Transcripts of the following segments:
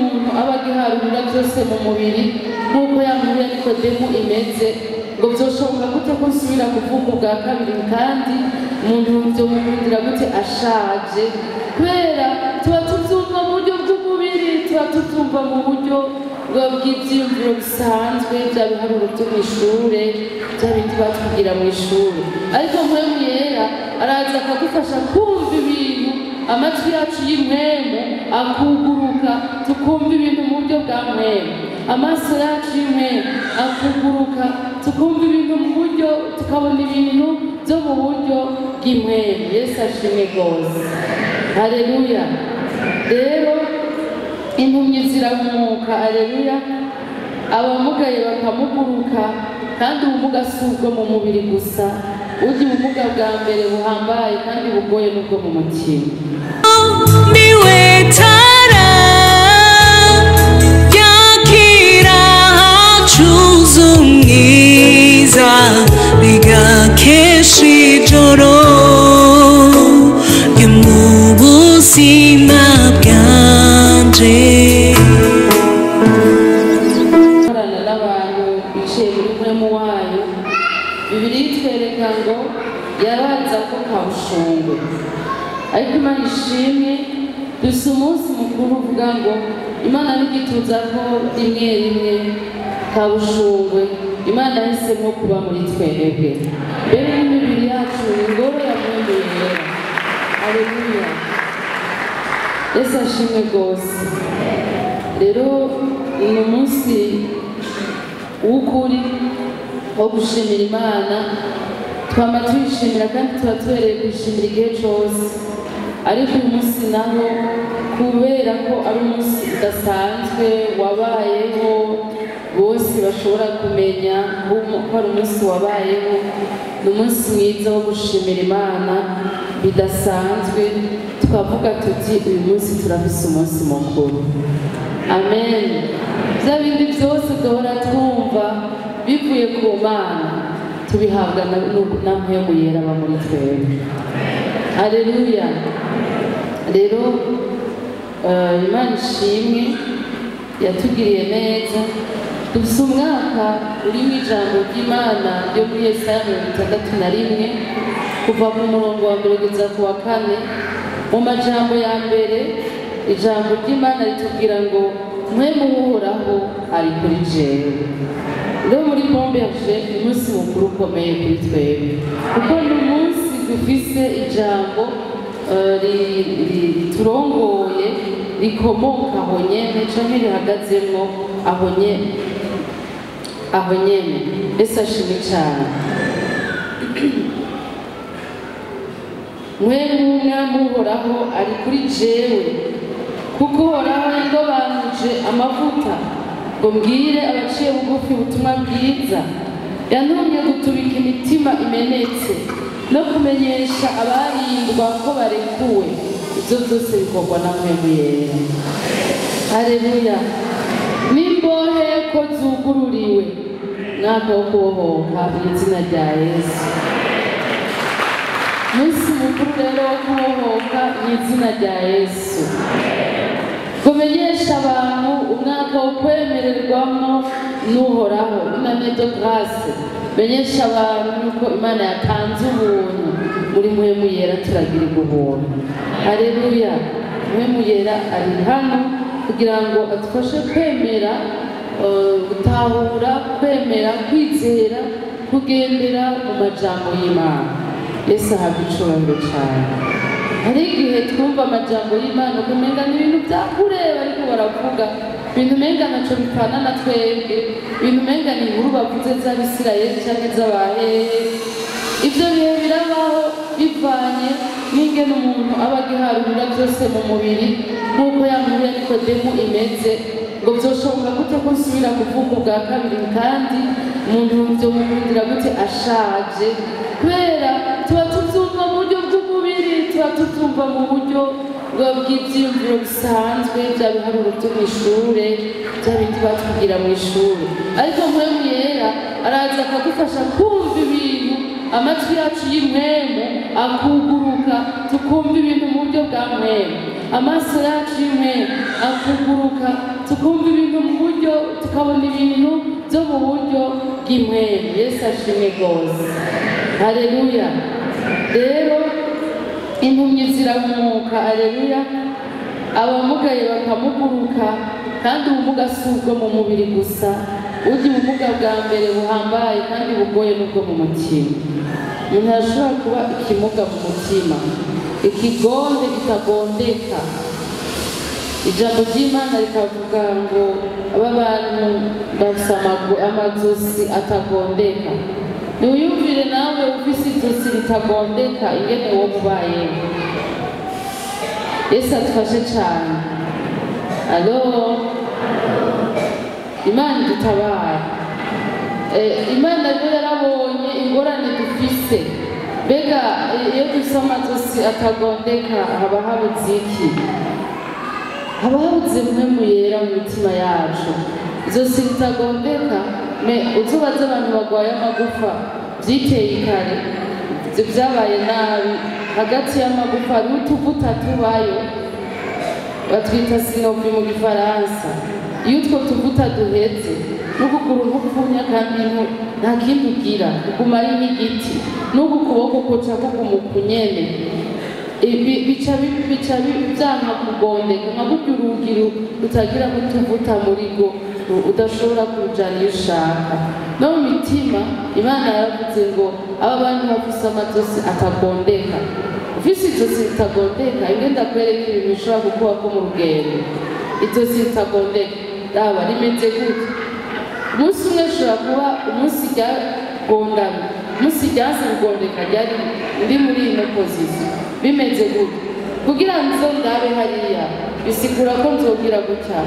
umuntu aba agiharurira byose mu mubiri nk'uko ya nkuru ya Nikodemu imeze, ngo byoshoboka gute ko nsubira kuvuka ubwa kabiri, kandi umuntu vyomukundira gute ashaje? Kubera tuba tuvyumva mu buryo bw'umubiri, tuba tuvyumva mu buryo bw'ivyiyumviro bisanzwe, bya biharuro vyo mw'ishure, bya bindi batubwira mw'ishure. Ariko Mpwemu Yera araza akadufasha kumva ibintu, amatwi yacu y'impwemu akuguruka, tukumva ibintu mu buryo bwa mpwemu. Amaso yacu y'impwemu akuguruka, tukumva ibintu mu buryo, tukabona ibintu byo mu buryo bw'impwemu. Yesu ashimwe rwose, haleluya. Rero impumyi zirahumuka, haleluya, abamugaye bakamuguruka. Kandi ubumuga si ubwo mu mubiri gusa, burya ubumuga bwa mbere buhambaye kandi bugoye n'ubwo mu mutima. Niwe tara yakira hacuze umwiza, rigakesha ijoro ryo mu buzima bwanje. Gukorana n'abantu biciye muri Mpwemu wayo, Bibiliya itwereka ngo yaraza ko kabushungwe. Ariko Imana ishimwe, dufise umunsi mukuru uvuga ngo Imana ntigituza ko rimwe rimwe kabushungwe, Imana yahisemo kuba muri twebwe. Mbere n'imibiri yacu ni ingoro ya Mpwemu Yera. Haleluya, Yesu ashimwe rwose. Rero ni umunsi w'ukuri wo gushimira Imana. Twama tuyishimira kandi tuba tubereye kuyishimira igihe cose, ariko uyu munsi naho kubera ko ari umunsi udasanzwe wabayeho, bose bashobora kumenya ko ari umunsi wabayeho, ni umunsi mwiza wo gushimira Imana bidasanzwe. Twavuga tuti uyu munsi turafise umunsi mukuru. Amen. Bya bindi byose duhora twumva bivuye ku Mana, tubihabwa na Mpwemu Yera aba muri twebwe. Haleluya. Rero Imana ishimwe yatugiriye neza. Dufise umwaka urimo ijambo ry'Imana ryo muri Yesaya 61, kuva ku murongo wa mbere kugeza ku wa kane. Mu majambo ya mbere, ijambo ry'Imana ritubwira ngo Mpwemu w'Uhoraho ari kuri jewe. Rero muri Bomberge ni umunsi mukuru ukomeye kuri twebwe, kuko ni umunsi dufise ijambo riturongoye, rikomoka aho nyene canke rihagazemwo aho nyene, aho nyene. Yesu ashimwe cane. Mpwemu w'Umwami Uhoraho ari kuri jewe, kuko Uhoraho yandobanuje amavuta ngo mbwire abaciye bugufi ubutumwa bwiza. Yantumye gutubika imitima imenetse no kumenyesha abarindwa ko barekuwe. Ibyo byose bikorwa na Mpwemu Yera. Haleluya. N'imbohe ko zugururiwe, mwaka wo kubohoka mu izina rya Yesu. Munsi mukuru rero wo kubohoka mu izina rya Yesu. Kumenyesha abantu umwaka wo kwemererwamo n'Uhoraho, une année de grâce. Menyesha abantu yuko Imana yatanze ubuntu. Muri Mpwemu Yera turagirirwa ubuntu. Haleluya. Mpwemu Yera ari hano kugira ngo adufashe kwemera, gutahura, kwemera, kwizera, kugendera mu majambo y'Imana. Yesu ahabwe icubahiro cane. Hari igihe twumva amajambo y'Imana ukumenga ni ibintu vya kure bariko baravuga, ibintu umenga ntaco bipfana na twebwe, ibintu umenga ni inkuru bavuze z'Abisirayeli canke z'abahehe. Ivyo bihe birabaho bivanye n'ingene umuntu aba agiharurira byose mu mubiri, nk'uko ya nkuru ya Nikodemu imeze, ngo vyoshoboka gute ko nsubira kuvuka ubwa kabiri, kandi umuntu vyomukundira gute ashaje? Kubera tuba tuvyumva mu buryo bw'umubiri, tuba tuvyumva mu buryo bw'ivyiyumviro bisanzwe, bya biharuro vyo mw'ishure, bya bindi batubwira mw'ishure. Ariko Mpwemu Yera araza akadufasha kumva ibintu, amatwi yacu y'impwemu akuguruka, tukumva ibintu mu buryo bwa mpwemu. Amaso yacu y'impwemu akuguruka, tukumva ibintu mu buryo, tukabona ibintu byo mu buryo bw'impwemu. Yesu ashimwe rwose, haleluya. Rero impumyi zirahumuka, haleluya, abamugaye bakamuguruka. Kandi ubumuga si ubwo mu mubiri gusa, burya ubumuga bwa mbere buhambaye kandi bugoye n'ubwo mu mutima. Umuntu arashobora kuba ikimuga mu mutima, ikigonde kitagondeka. Ijambo ry'Imana rikavuga ngo aba bantu bafise amazosi atagondeka. Niwiyumvire nawe ufise izosi ritagondeka ingene wowe ubayeho. Yesu adufashe cane. Alo, Imana idutabare. Imana rero yarabonye ingorane dufise. Mbega iyo dufise amazosi atagondeka haba habuze iki? Haba habuze mpwemu yera mu mitima yacu. Izosi ritagondeka, me uzubaze abantu bagwaye amagufa vyiteye ikare, ivyo vyabaye nabi, hagati y'amagufa hariho utuvuta tubayo batwita sinovi mu gifaransa. Iyo utwo tuvuta duheze, n'ukuguru ntupfunya kandi nta kindi ugira, uguma ari nk'igiti, n'uku kuboko kuca kuguma uku nyene. Bica vyanka kugondeka, nka burya urugi rutagira n'utuvuta muri rwo, udashobora kurujana iyo ushaka. No mu mitima Imana yaravuze ngo aba bantu bafise amazosi atagondeka. Ufise izosi ritagondeka, ibyo ndakwereka ibintu bishobora kukubako mu rugendo. Izosi ritagondeka, raba rimeze gutya. Umunsi umwe ushobora kuba umunsi ryagondamye, umunsi ryanse kugondeka ryari ndi muri ino position, bimeze gutya. Kugira nzo ndabe hariya, bisigura ko nzogira gutya.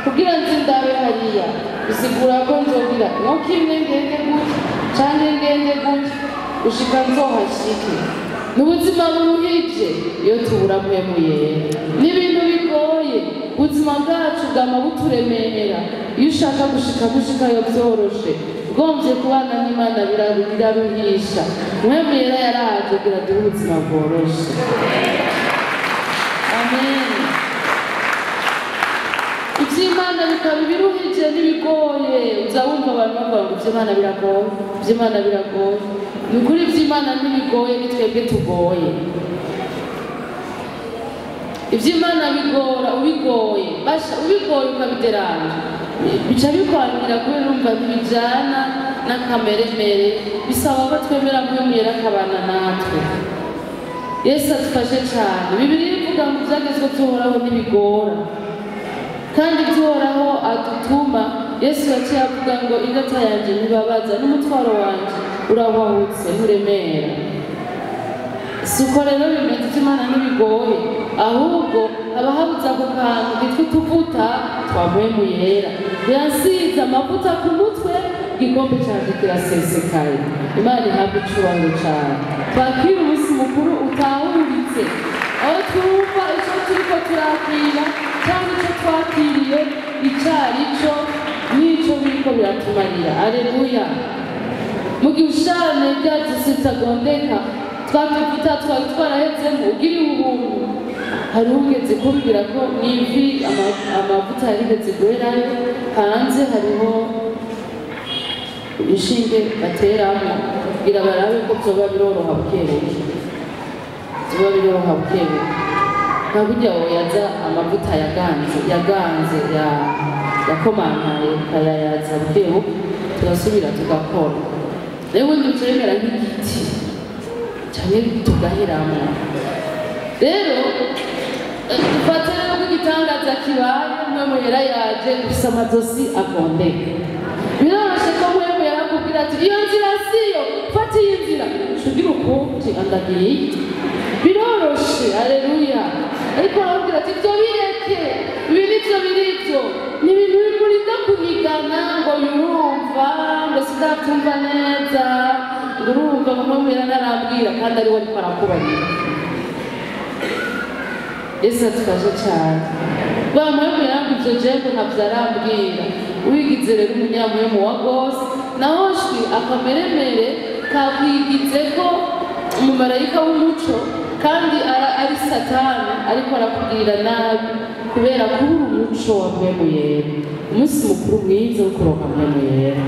Kugira nzi ndabe hariya, bisigura ko nzogira nko imwe ngende gutya canke ngende gutya, gushika nzohashike. Ni ubuzima buruhije iyo tubura mpwemu yera. Ni ibintu bigoye, ubuzima bwacu bwama buturemera. Iyo ushaka gushikayo vyoroshe, ugomvye kubana n'Imana biraruhisha. Mpwemu yera yaraje kugira duhe ubuzima bworoshe. Amen. Ivy'Imana bikaba ibiruhije n'ibigoye. Uza wumva abantu bavuga ngo ivy'Imana biragoye, ivy'Imana biragoye. Ni ukuri ivy'Imana ntibigoye, ni twebwe tugoye. Ivy'Imana bigora ubigoye, basha ubigoye ukabideranja, bica bikwangira kubera urumva ntibijana n'akameremere. Bisaba ko twemera Mpwemu yera akabana natwe. Yesu adufashe cane. Bibiliya ivuga ngo ivyagezwe vy'Uhoraho ntibigora, kandi ivy'Uhoraho adutuma. Yesu yaciye avuga ngo ingata yanje ntibabaza, n'umutwaro wanje urahwahutse nturemera. Si uko rero bimeze, ivy'Imana ntibigoye, ahubwo haba habuze ako kantu kitwa utuvuta twa Mpwemu yera. Yansize amavuta ku mutwe, igikombe canje kirasesekaye. Imana ihabwe icubahiro cane. Twakira umunsi mukuru utahuritse, aho twumva ico turiko turakira canke ico twakiriye icarico n'ico biriko biratumarira. Aleluya. Mu gihe ushane rya zitagondeka, twatuvuta twari twarahezemo, ugiriwe ubuntu. Hari ugeze kumbwira ko mw'ivi amavuta yarigeze guherayo, hanze hariho inshinge bateramo kugira barabe ko vyoba biroroha bukebuke. Vyoba biroroha bukebuke. Nka burya woyaza amavuta yaganze, yakomantaye, ukayayaza bukebuke, tugasubira tugakora. Rero ubundi bica bimera nk'igiti canke tugahiramwo. Rero dufate rero ko igitangaza kibaye, Mpwemu yera yaje, dufise amazosi agondeka. Biroroshe ko Mpwemu yera akubwira ati iyo nzira siyo, fata iyi nzira, uca ugira ukuti andagiye. Biroroshe, haleluya. Ariko arakubwira ati ivyo bireke, ibi nivyo birivyo. Ni ibintu bimurinda kunigana ngo yurumva, ngo sindavyumva neza, ngo urumva ngo Mpwemu yera ntarambwira, kandi ariwe ariko arakubarira. Yesu adufashe cane. Wa Mpwemu yera ngo ivyo jewe ngo ntavyo arambwira. Wigize rero umunyampwemu wa gose, naho shwi akameremere kakwigize ko umumarayika w'umuco kandi ari Satani ariko arakugirira nabi kubera kubura umuco wa Mpwemu Yera. Umunsi mukuru mwiza wo kuronka Mpwemu Yera.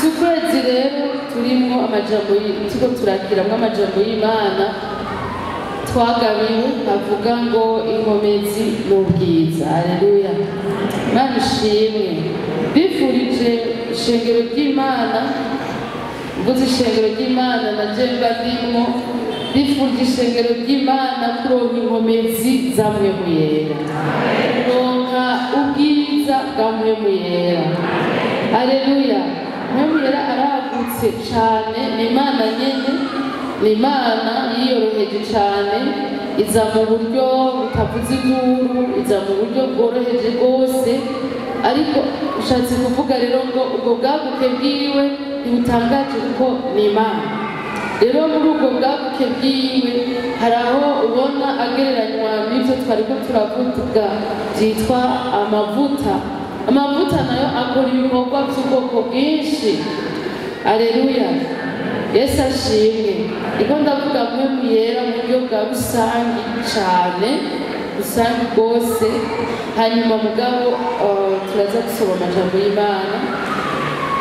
Ukwezi rero turimwo amajambo, turiko turakiramwo amajambo y'Imana twagabiwe avuga ngo inkomezi n'ubwiza. Haleluya, Imana ishimwe. Bifurije ishengero ry'Imana, mvuze ishengero ry'Imana na jemba ndimwo, bifurije ishengero ry'Imana kuronka inkomezi za Mpwemu Yera, kuronka ubwiza bwa Mpwemu Yera. Haleluya. Mpwemu Yera aragutse cane, ni Imana nyene, ni Imana yiyoroheje cane, iza mu buryo butavuza induru, iza mu buryo bworoheje rwose. Ariko ushatse kuvuga rero ngo ubwo bwaguke bwiwe ntibutangaje kuko ni Imana. Rero muri ubwo bwaguke bwiwe hari aho ubona agereranywa n'ivyo twariko turavuga vyitwa amavuta. Amavuta nayo akora ibikorwa vy'ubwoko bwinshi. Aleluya, Yesu ashimwe. Niko ndavuga Mpwemu Yera mu buryo bwa rusangi cane, rusangi rwose. Hanyuma mugabo turaza gusoma amajambo y'Imana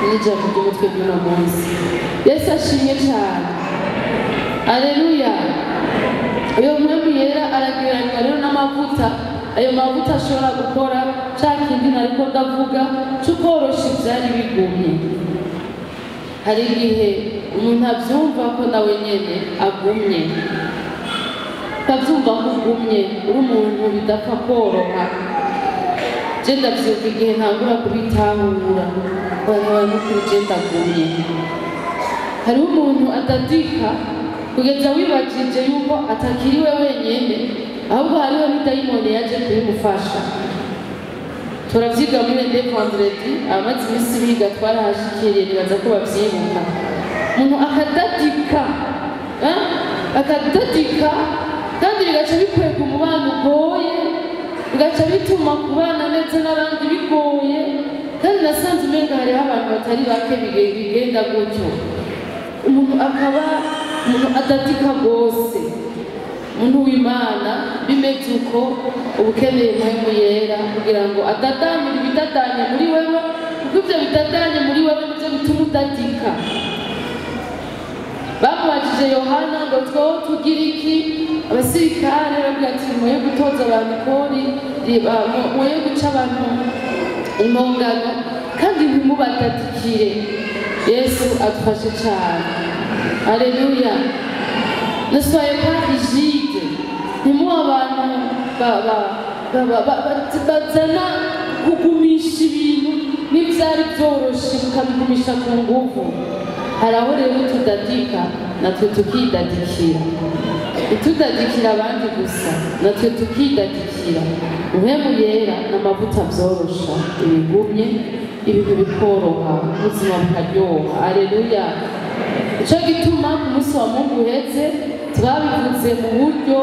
n'ijambo ry'umutwe bw'uno munsi. Yesu ashimwe cane. Aleluya. Uyo Mpwemu Yera aragereranywa rero n'amavuta. Ayo mavuta ashobora gukora ca kindi nariko ndavuga c'ukorosha ivyari bigumye. Hari igihe umuntu avyumva ko nawe nyene agumye, utavyumva ko ugumye, uri umuntu bidapfa koroha. Je ndavyuka igihe ntangura kubitahura, abantu bari kuri je ndagumye. Hariho umuntu atadika kugeza wibajije yuko atakiriwe wenyene, ahubwo hariho n'idayimoni yaje kubimufasha. Turavyiga muri Ende Vendredi, abamaze imisi biga twarahashikiriye, nibaza ko bavyibuka. Umuntu akadadika, akadadika, kandi bigaca bikwega umubano ugoye, bigaca bituma kubana neza n'abandi bigoye. Kandi nasanze umenga hariho abantu batari bake bigenda gutyo. Umuntu akaba umuntu adadika rwose. Umuntu w'Imana bimeze uko ubukeneye Mpwemu Yera kugira ngo adadanure ibidadanye muri wewe, kuko ivyo bidadanye muri wewe nivyo bituma udadika. Bamubajije Yohana ngo two tugira iki? Abasirikare bavuga ati mwoye gutoza abantu ikori, mwoye guca abantu impongano, kandi ntimubadadikire. Yesu adufashe cane. Haleluya. Ne soyez pas rigide. Ntimuhe abantu bazana kugumisha ibintu n'ivyari vyoroshe mukabigumisha ku nguvu. Hari aho rero tudadika natwe tukidadikira, ntitudadikira abandi gusa, natwe tukidadikira. Mpwemu Yera n'amavuta vyorosha ibigumye, ibintu bikoroha, ubuzima bukaryoha. Aleluya. Ico gituma ku munsi wa Mungu uheze twabivuze mu buryo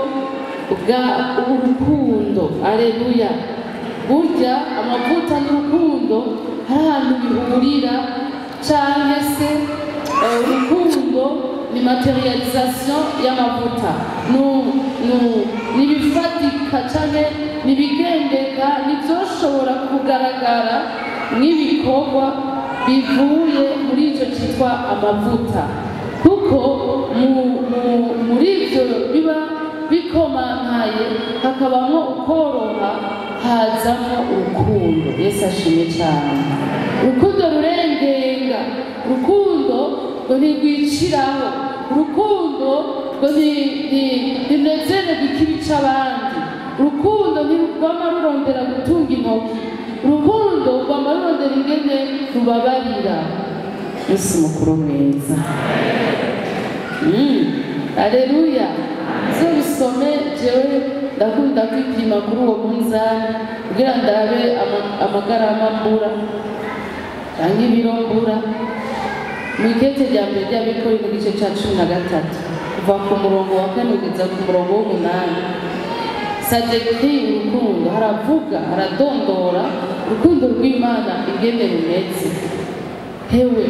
bwa urukundo. Aleluya. Burya amavuta n'urukundo hari ahantu bihurira, canke se urukundo ni materialisation y'amavuta, nibifatika canke nibigendeka, nivyoshobora kugaragara nk'ibikorwa bivuye muri ico citwa amavuta. Kuko muri ivyo biba bikomantaye hakabamwo ukoroha, hazamwo urukundo. Yesu ashimwe cane. Urukundo rurengenga, urukundo ngo ntirwiciraho, urukundo ngo ntirunezererwe ikibi c'abandi, urukundo ntirugwama rurondera gutunga intoki, urukundo rwama rurondera ingene rubabarira. Yesu mukuru mwiza. Aleluya. Uzobisome, jewe ndakunda kwipima kuri uwo munzani kugira ndabe amagarama mbura canke ibiro mbura. Mw'ikete rya mbere ry'Abikori mu gice ca 13 kuva ku murongo wa 4 kugeza ku murongo w'8, ça décrit urukundo. Haravuga, haradondora Urukundo rw'Imana ingene rumeze, hewe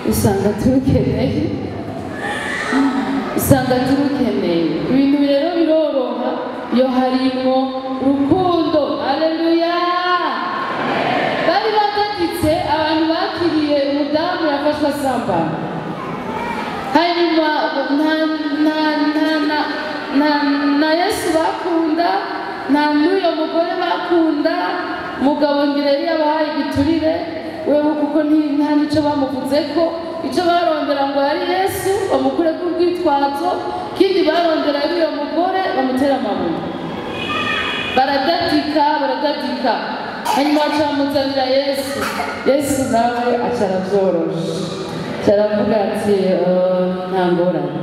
usanga turukeneye, usanga turukeneye. Ibintu rero biroroha iyo harimwo urukundo. Haleluya! Bari badaditse abantu bakiriye umudamu yafashwe asambana, hanyuma nta Yesu bakunda, nta n'uyo mugore bakunda. Mugabo ngira yari yabahaye igiturire wewe, kuko nta n'icyo bamuvuze ko icyo barondera ngo yari Yesu bamukure ku rwitwazo, kindi barondera ari uyo mugore bamutera amabuye. Baradatika, baradatika, hanyuma baca bamuzanira Yesu. Yesu nawe aca aravyorosha, aca aravuga ati nta ngorane,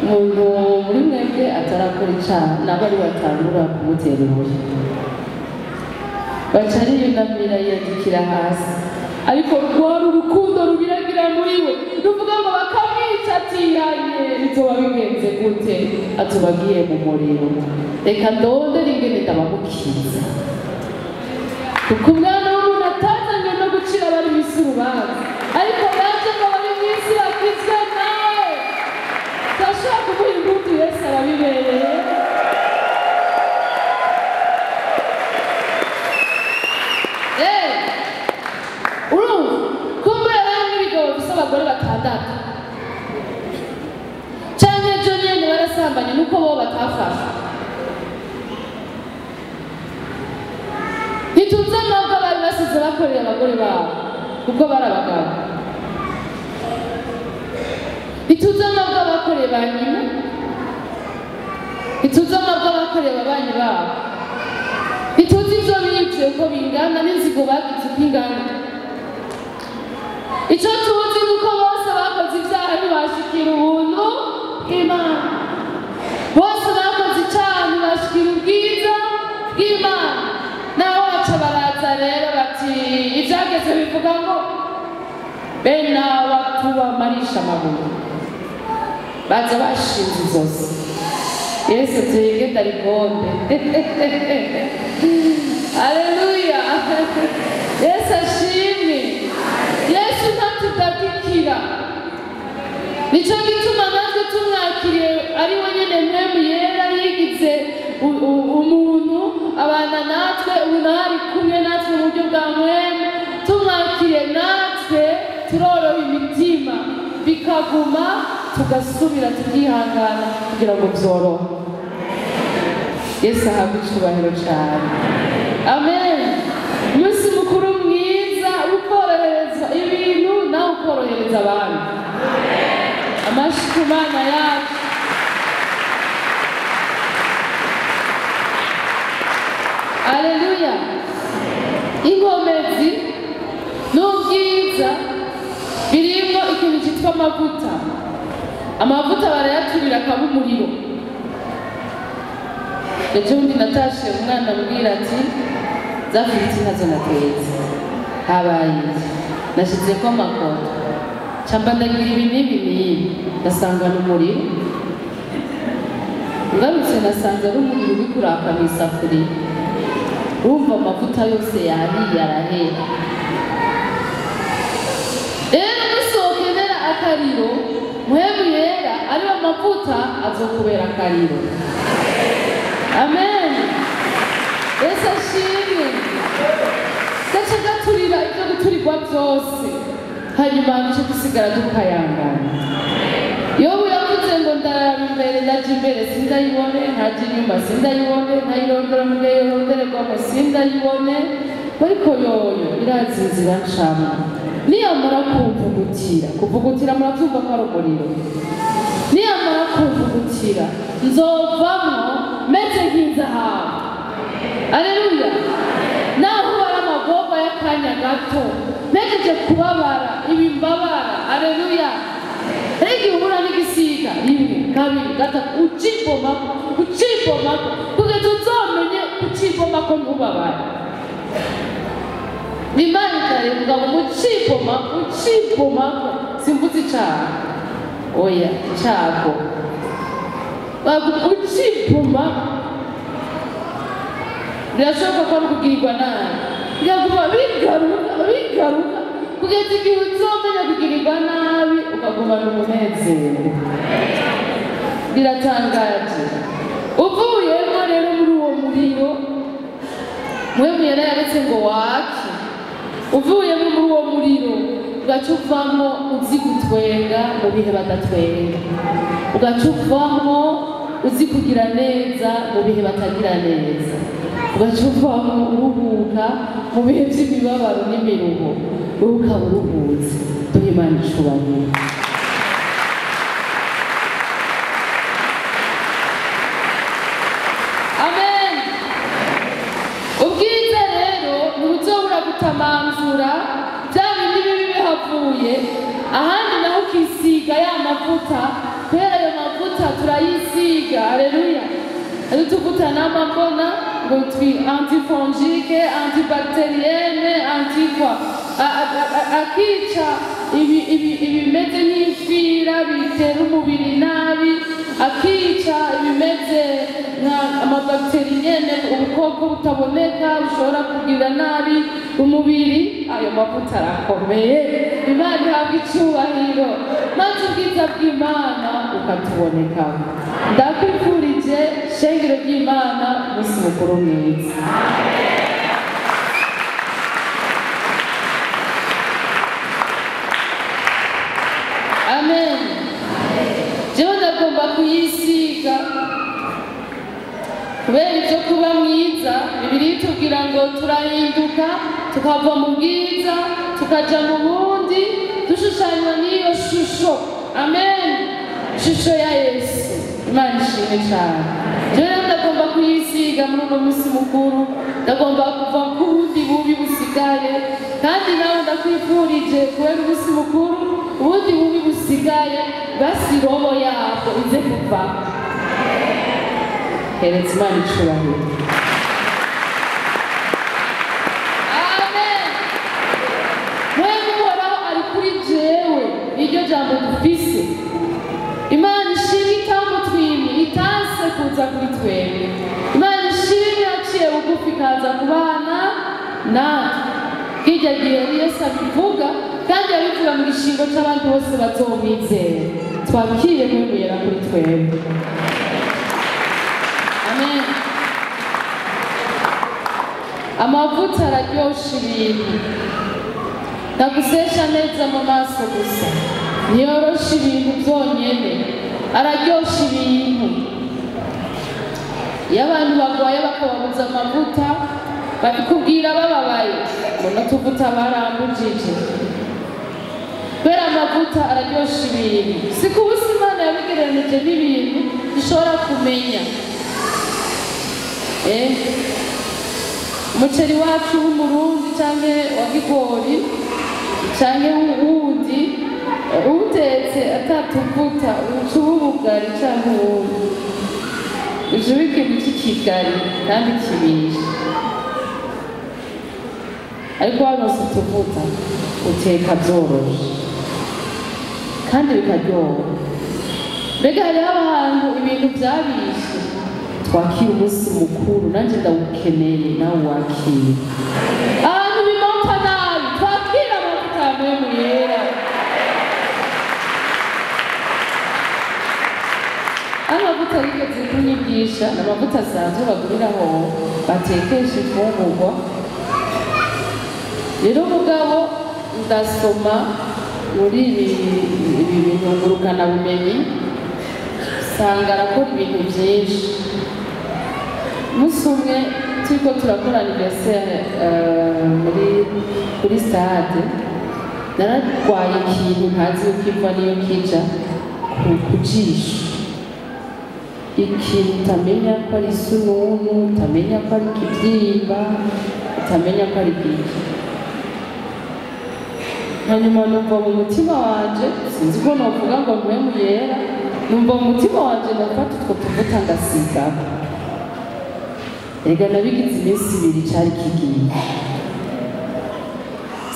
umuntu muri mwebwe atarakora icaha nabo ari batangura kumutera ibuye. Baca ariyunamira yiyandikira hasi, ariko rwari urukundo rubiragira muri we, ruvuga ngo bakamwica atihanye bizoba bigenze gute, atubagiye mu muriro, reka ndondere ingene ndabamukiza, kuko umwana w'umuntu atazanywe no gucira abari mw'isi urubanza, ariko yaje ngo abari mw'isi bakizwe nawe. Turashobora kumuha impundu, Yesu arabibereye. Urumva kumbe hari n'ibigabo bifise abagore batandatu canke ejo nyene barasambanye, nuko bo batafashwe. Ntituzi amabwa bari basize bakoreye abagore babo kuko bari abagabo, ntituzi amabwa bakoreye ba nyina, ntituzi amabwa bakoreye ababanyi babo, ntituzi ivyo bivye uko bingana n'inzigo bagize uko ingana. Ico tuzi ni uko bose bakoze ivyaha ntibashikira ubuntu bw'Imana, bose bakoze icaha ntibashikira ubwiza bw'Imana. Naho baca baraza rero bati ivyageze bivuga ngo bene aba tubamarisha amabuye, baza bashinze izosi. Yesu tuyige ndarigonde. Haleluya! Yesu ashimwe. Yesu ntatudadikira, nico gituma natwe tumwakiriye ari we nyene mpemu yera yigize umuntu abana natwe, ubu nawe ari kumwe natwe mu buryo bwa mpemu. Tumwakiriye natwe turoroha imitima, bikaguma tugasubira tukihangana kugira ngo vyorohe. Yesu ahabwe icubahiro cane. Amen. Umunsi mukuru mwiza ukorohereza ibintu nawe ukorohereza abandi. Amashi ku Mana yacu. Haleluya. Inkomezi n'ubwiza birimo ikintu cyitwa amavuta. Amavuta barayaturira akaba umuriro. Ejo bundi natashe umwana ambwira ati za firiti ntazo natetse, habaye iki? Nashizeko amakoto camba ndagira ibi n'ibi n'ibi, ndasanga n'umuriro. Ngarutse nasanze ari umuriro uri kuraka mw'isafuriya. Urumva amavuta yose yahiye arahera. Rero umunsi wokenera akariro, Mpwemu Yera ariyo mavuta azokubera akariro. Amen. Yesu ashimwe. Gace gaturira ibyo guturirwa byose, hanyuma duce dusigara dukayangana. Yobu yavuze ngo ndaraba imbere, ndaja imbere sindayibone, nkaja inyuma sindayibone, nkayirondera mu gihe yorondererwamo sindayibone, ariko yoyo irazi inzira ncamwo. Niyamara kumvugutira, kuvugutira muravyumva ko ari umuriro, niyamara kumvugutira nzovamwo meze nk'inzahabu. Aleluya. Naho ari amagorwa y'akanya gato, mpejeje kubabara ibimbabara. Aleluya. Igihe uhura n'igisiga rimwe, kabiri, gatatu, ucibomako, ucibomako kugeza uzomenye ucibomako ntubabare. Imana ikarevuga ngo mucibomako, ucibomako, simvuze icaha, oya icago, ucibomako. Birashoboka ko ari ukugirirwa nabi, bikaguma bigaruka bigaruka kugeza igihe uzomenya kugirirwa nabi ukagumana umunezero. Biratangaje. Uvuyemo rero muri uwo muriro, Mpwemu Yera yaretse ngo wake, uvuyemo muri uwo muriro ugaca uvamo uzi gutwenga mu bihe badatwenga, ugaca uvamo uzi kugira neza mu bihe batagira neza, ugaca uvamo uruhuka mu bihe by'imibabaro n'imiruho, wowe ukaba uruhutse. Duhe Imana icubahiro. Amen. Ubwiza rero ntibuzobura gutamanzura bya bindi bibi bihavuye, ahandi naho ukisiga ya mavuta, kubera ayo mavuta turayisiga. Haleluya. Utuvuta n'amambona ngo twi antifongique, antibacterienne, antikwa, akica ibimeze nk'imfira bitera umubiri nabi, akica ibimeze nka amabacteri nyene, ubukoko butaboneka bushobora kugira nabi umubiri. Ayo mavuta arakomeye. Imana ihabwa icubahiro, maze ubwiza bw'Imana bukatubonekaho. Ndakwifurije shengero ry'Imana umunsi mukuru mwiza. Amen. Jewe ndagomba kuyisiga kubera ibyo kuba mwiza. Bibiliya itubwira ngo turahinduka tukava mu bwiza tukaja mu bundi, dushushanywa n'iyo shusho. Amen. Ishusho ya Yesu. Imana ishimwe cyane. Jewe rero ndagomba kuyisiga muri uno munsi mukuru, ndagomba kuva ku bundi bubi busigaye, kandi nawe ndakwifurije kubera umunsi mukuru ubundi bubi busigaye basi robo yabwo ize kuva. Hereza Imana icubahiro. Amen. Mwebwe Uhoraho ari kuri jewe, niryo jambo dufise. Imana ishimwe itamutwimye, itanse kuza kuri twebwe. Imana ishimwe yaciye bugufi ikaza kubana natwe. Kirya gihe Yesu abivuga, kandi yabivuga mu gishingo c'abandi bose bazomwizera. Twakire Mpwemu Yera kuri twebwe. Amen. Amavuta araryosha ibintu, ntagusesha neza mu maso gusa, ntiyorosha ibintu byonyene, araryosha ibintu. Iyo abantu barwaye bakababuza amavuta, babikubwira bababaye ngo n'utuvuta barambujije. Kubera amavuta araryosha ibintu. Si ku busa Imana yabigereranije n'ibintu dushobora kumenya. Umuceri wacu w'umurundi canke wa kigori canke wundi utetse atatuvuta uca uba ubugari canke uwundi, uca uba ikintu c'ikigari kandi kibishe. Ariko waronse utuvuta uteka vyoroshe kandi bikaryoha. Mbega hariho ahantu ibintu vyabishe. Twakira umunsi mukuru, nanje ndawukeneye, nawe wakira. Ahantu bimota nabi, twakira amavuta ya Mpwemu Yera. Amavuta yigeze kunyigisha ni amavuta asanzwe baguriraho batekesha imfungurwa. Rero mugabo ndasoma muri ibi bintu ngurukanabumenyi, usanga arakora ibintu byinshi. Umunsi umwe turiko turakora anniversaire muri kuri stade, nararwaye ikintu ntazi uko iva niyo kija ku jisho, ikintu utamenya ko ari isununu, utamenya ko ari ikibyimba, utamenya ko ari iki. Hanyuma numva mu mutima wanje, sinzi ko novuga ngo Mpwemu Yera, numva mu mutima wanje ndafata utwo tuvuta ndasigako. Ega nabigize iminsi ibiri cari kigiye.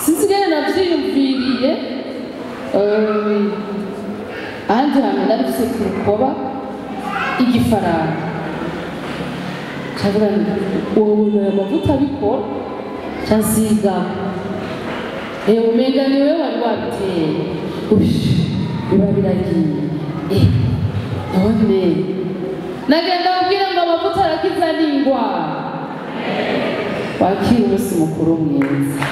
Sinzi ingene navyiyumviriye, ahandi hantu nari mfise ku rukoba igifaranga. Cavuga wowe aya mavuta abikora cansiga umenga niwe wari wabiteye biba biragiye none nagenda kubwira ngo amavuta arakiza n'indwara. Wakira umunsi mukuru mwiza.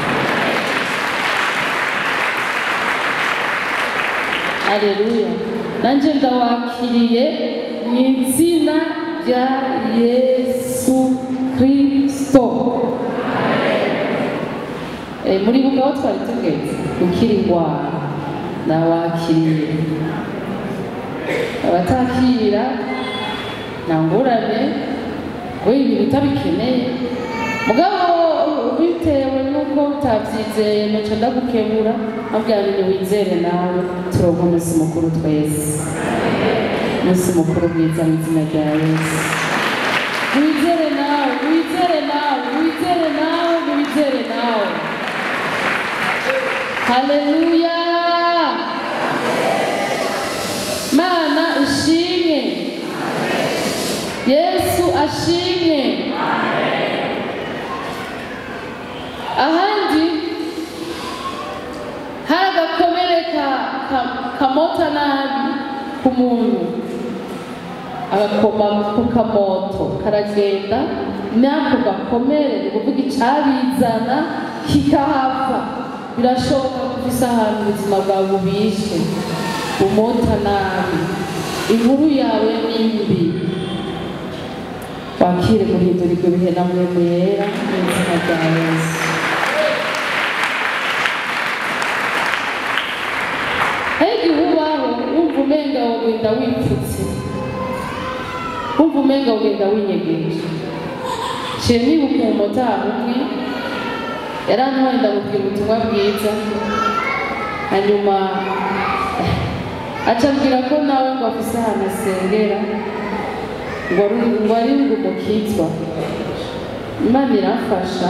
Haleluya. Nanje ndawakiriye mu izina rya Yesu Kristo. Muri buka aho twari tugeze gukira indwara nawakiriye. Abatakira nta ngorane ngo ibintu utabikeneye mugabo bitewe n'uko utabyizeye ntoca ndagukebura abwira ngo wizere nawe turonke umunsi mukuru twese. Umunsi mukuru mwiza mu izina rya Yesu. Wizere nawe, wizere nawe, wizere nawe, wizere nawe. Haleluya. Mana ishimwe. Yesu ashimwe. Ahandi hari agakomere kamota nabi ku muntu, agakoma ku kamoto karagenda n'ako gakomere, ni ukuvuga icabizana kikahava. Birashoboka ko ufise ahantu ubuzima bwawe bubishe bumota nabi, inkuru yawe ni mbi. Wakire guhindurirwa ibihe na Mpwemu Yera mu izina rya Yesu. Hari igihe ubaho wumva umenga wogenda wipfutse, wumva umenga wogenda winyegeje. Ciye nibuka umumotari umwe yarantwaye ndamubwira ubutumwa bwiza, hanyuma aca ambwira ko nawe ngo afise ahantu asengera, ngo ari ngo umukizwa. Imana iramfasha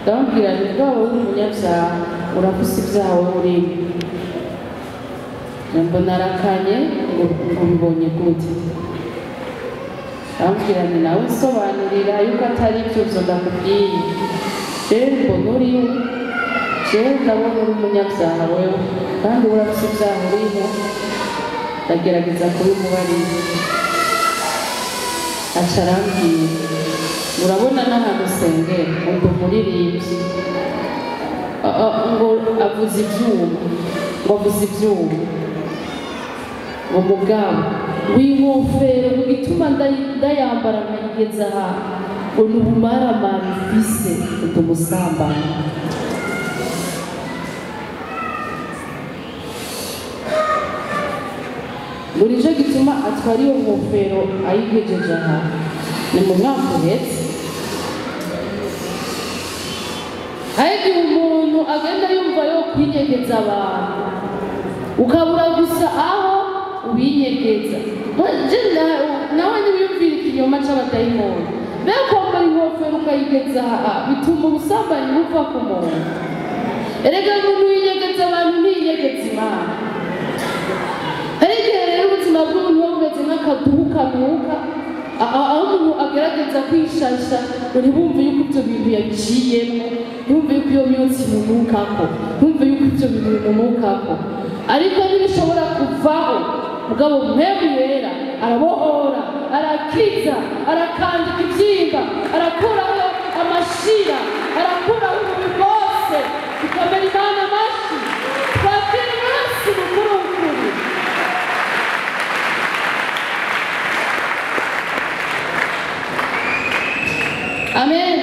ndamubwira nti bwaba uri umunyabyaha urafise ibyaha wowe urimo. Mbona arakanye ngo ubibonye gute? Ndamubwira nti nawe nsobanurira yuko atari ibyo byo ndakubwiye. Rero mbona uriwe, jewe ndabona uri umunyabyaha wewe kandi urafise ibyaha urimo. Ndagerageza kubimubarira. Aca arambwira urabona n'ahantu usengera ngo umuririmbyi ngo avuze ibyuma, ngo avuze ibyuma, ngo mugabo w'inkofero ngo igituma ndayambara nkayigeza aha ngo ni ubumaramara mfise ngo umusambane. Ngo nicyo gituma atwara iyo nkofero ayigejeje aha ni mu mwaka uhetse. Hari igihe umuntu agenda yumva yo kwinyegeza abantu, ukabura gusa aho ubinyegeza. Nawe ntiwiyumvire ikinyoma c'abadayimoni. Mbega kwambara inkofero ukayigeza aha bituma ubusambanyi buva ku muntu. Erega umuntu yinyegeza abantu ntiyinyegeza Imana. Hari igihe rero ubuzima bw'umuntu buba bumeze nk'akaduhu kanuka, aho umuntu agerageza kwishasha ngo ntibumve yuko ibyo bintu yabiciyemo, ntibumve yuko iyo myotsi imunukako, ntibumve yuko ibyo bintu bimunukako. Ariko ntibishobora kuvaho. Mugabo Mpwemu Yera arabohora, arakiza, arakandika ibyimba, arakuraho amashira, arakuraho ububi bwose. Dukomere Imana amashyi, twakire umunsi mukuru w'ukuri. Amen.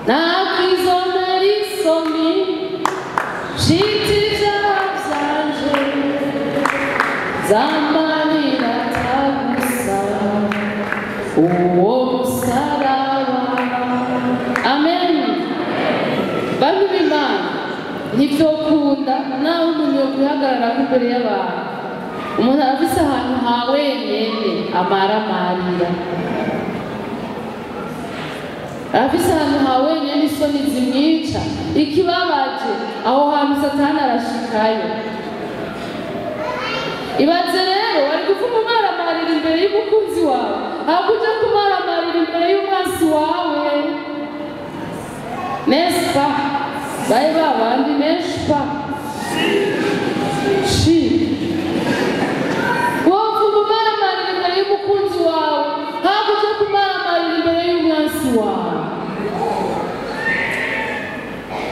Nakwizonera isoni nshitse ibyaha byanje, zamanira atagusa uwo musaraba. Amen. Bantu b'Imana, ntivyokunda naho umuntu yokwihagararako imbere y'abantu. Umuntu arafise ahantu ha wenyene amaramarira, arafise ahantu ha wenyene isoni zimwica. Ikibabaje aho hantu Satani arashikayo. Ibaze rero wari gupfuma umaramarira kumaramarira imbere y'umukunzi wawe ahubwo ujya kumaramarira imbere y'umwansi wawe. N'est-ce pas? Baye babandi, n'est-ce pas? Shi wopfuma umaramarira imbere y'umukunzi wawe ahubwo ujya kumaramarira imbere y'umwansi wawe.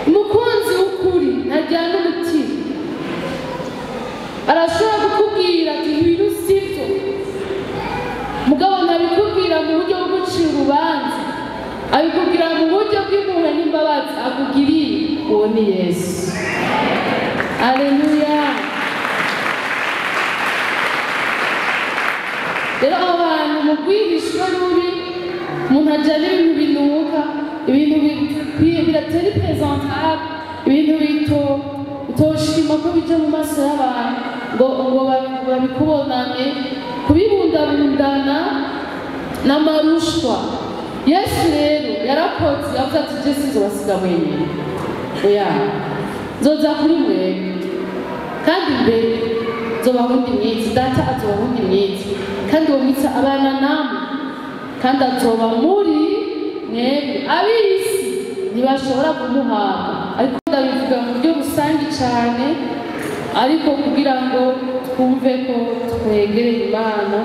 Umukunzi w'ukuri ntajyana umutima, arashobora kukubwira ati ibintu sibyo, mugabo ntabikubwira mu buryo bwo gucira urubanza, abikubwira mu buryo bw'impuhwe n'imbabazi akugiriye. Uwo ni Yesu. Aleluya. Rero aho hantu mu rwihishwa rubi umuntu ajyana ibintu binuka, ibintu biratari presentable, ibintu bitoshima ko bijya mu maso y'abantu ngo babikubonane, kubibundabundana n'amarushwa. Yesu rero yarakoze, yavuze ati je sinzobasiga mwenyine, oya nzoza kuri mwebwe, kandi mbere nzobaha undi mwitsi, data azobaha undi mwitsi, kandi uwo mwitsi abana namwe, kandi azoba muri mwebwe. Ab'isi ntibashobora kumuhabwa, ariko ndabivuga mu buryo rusange cyane, ariko kugira ngo twumve ko twegereye Imana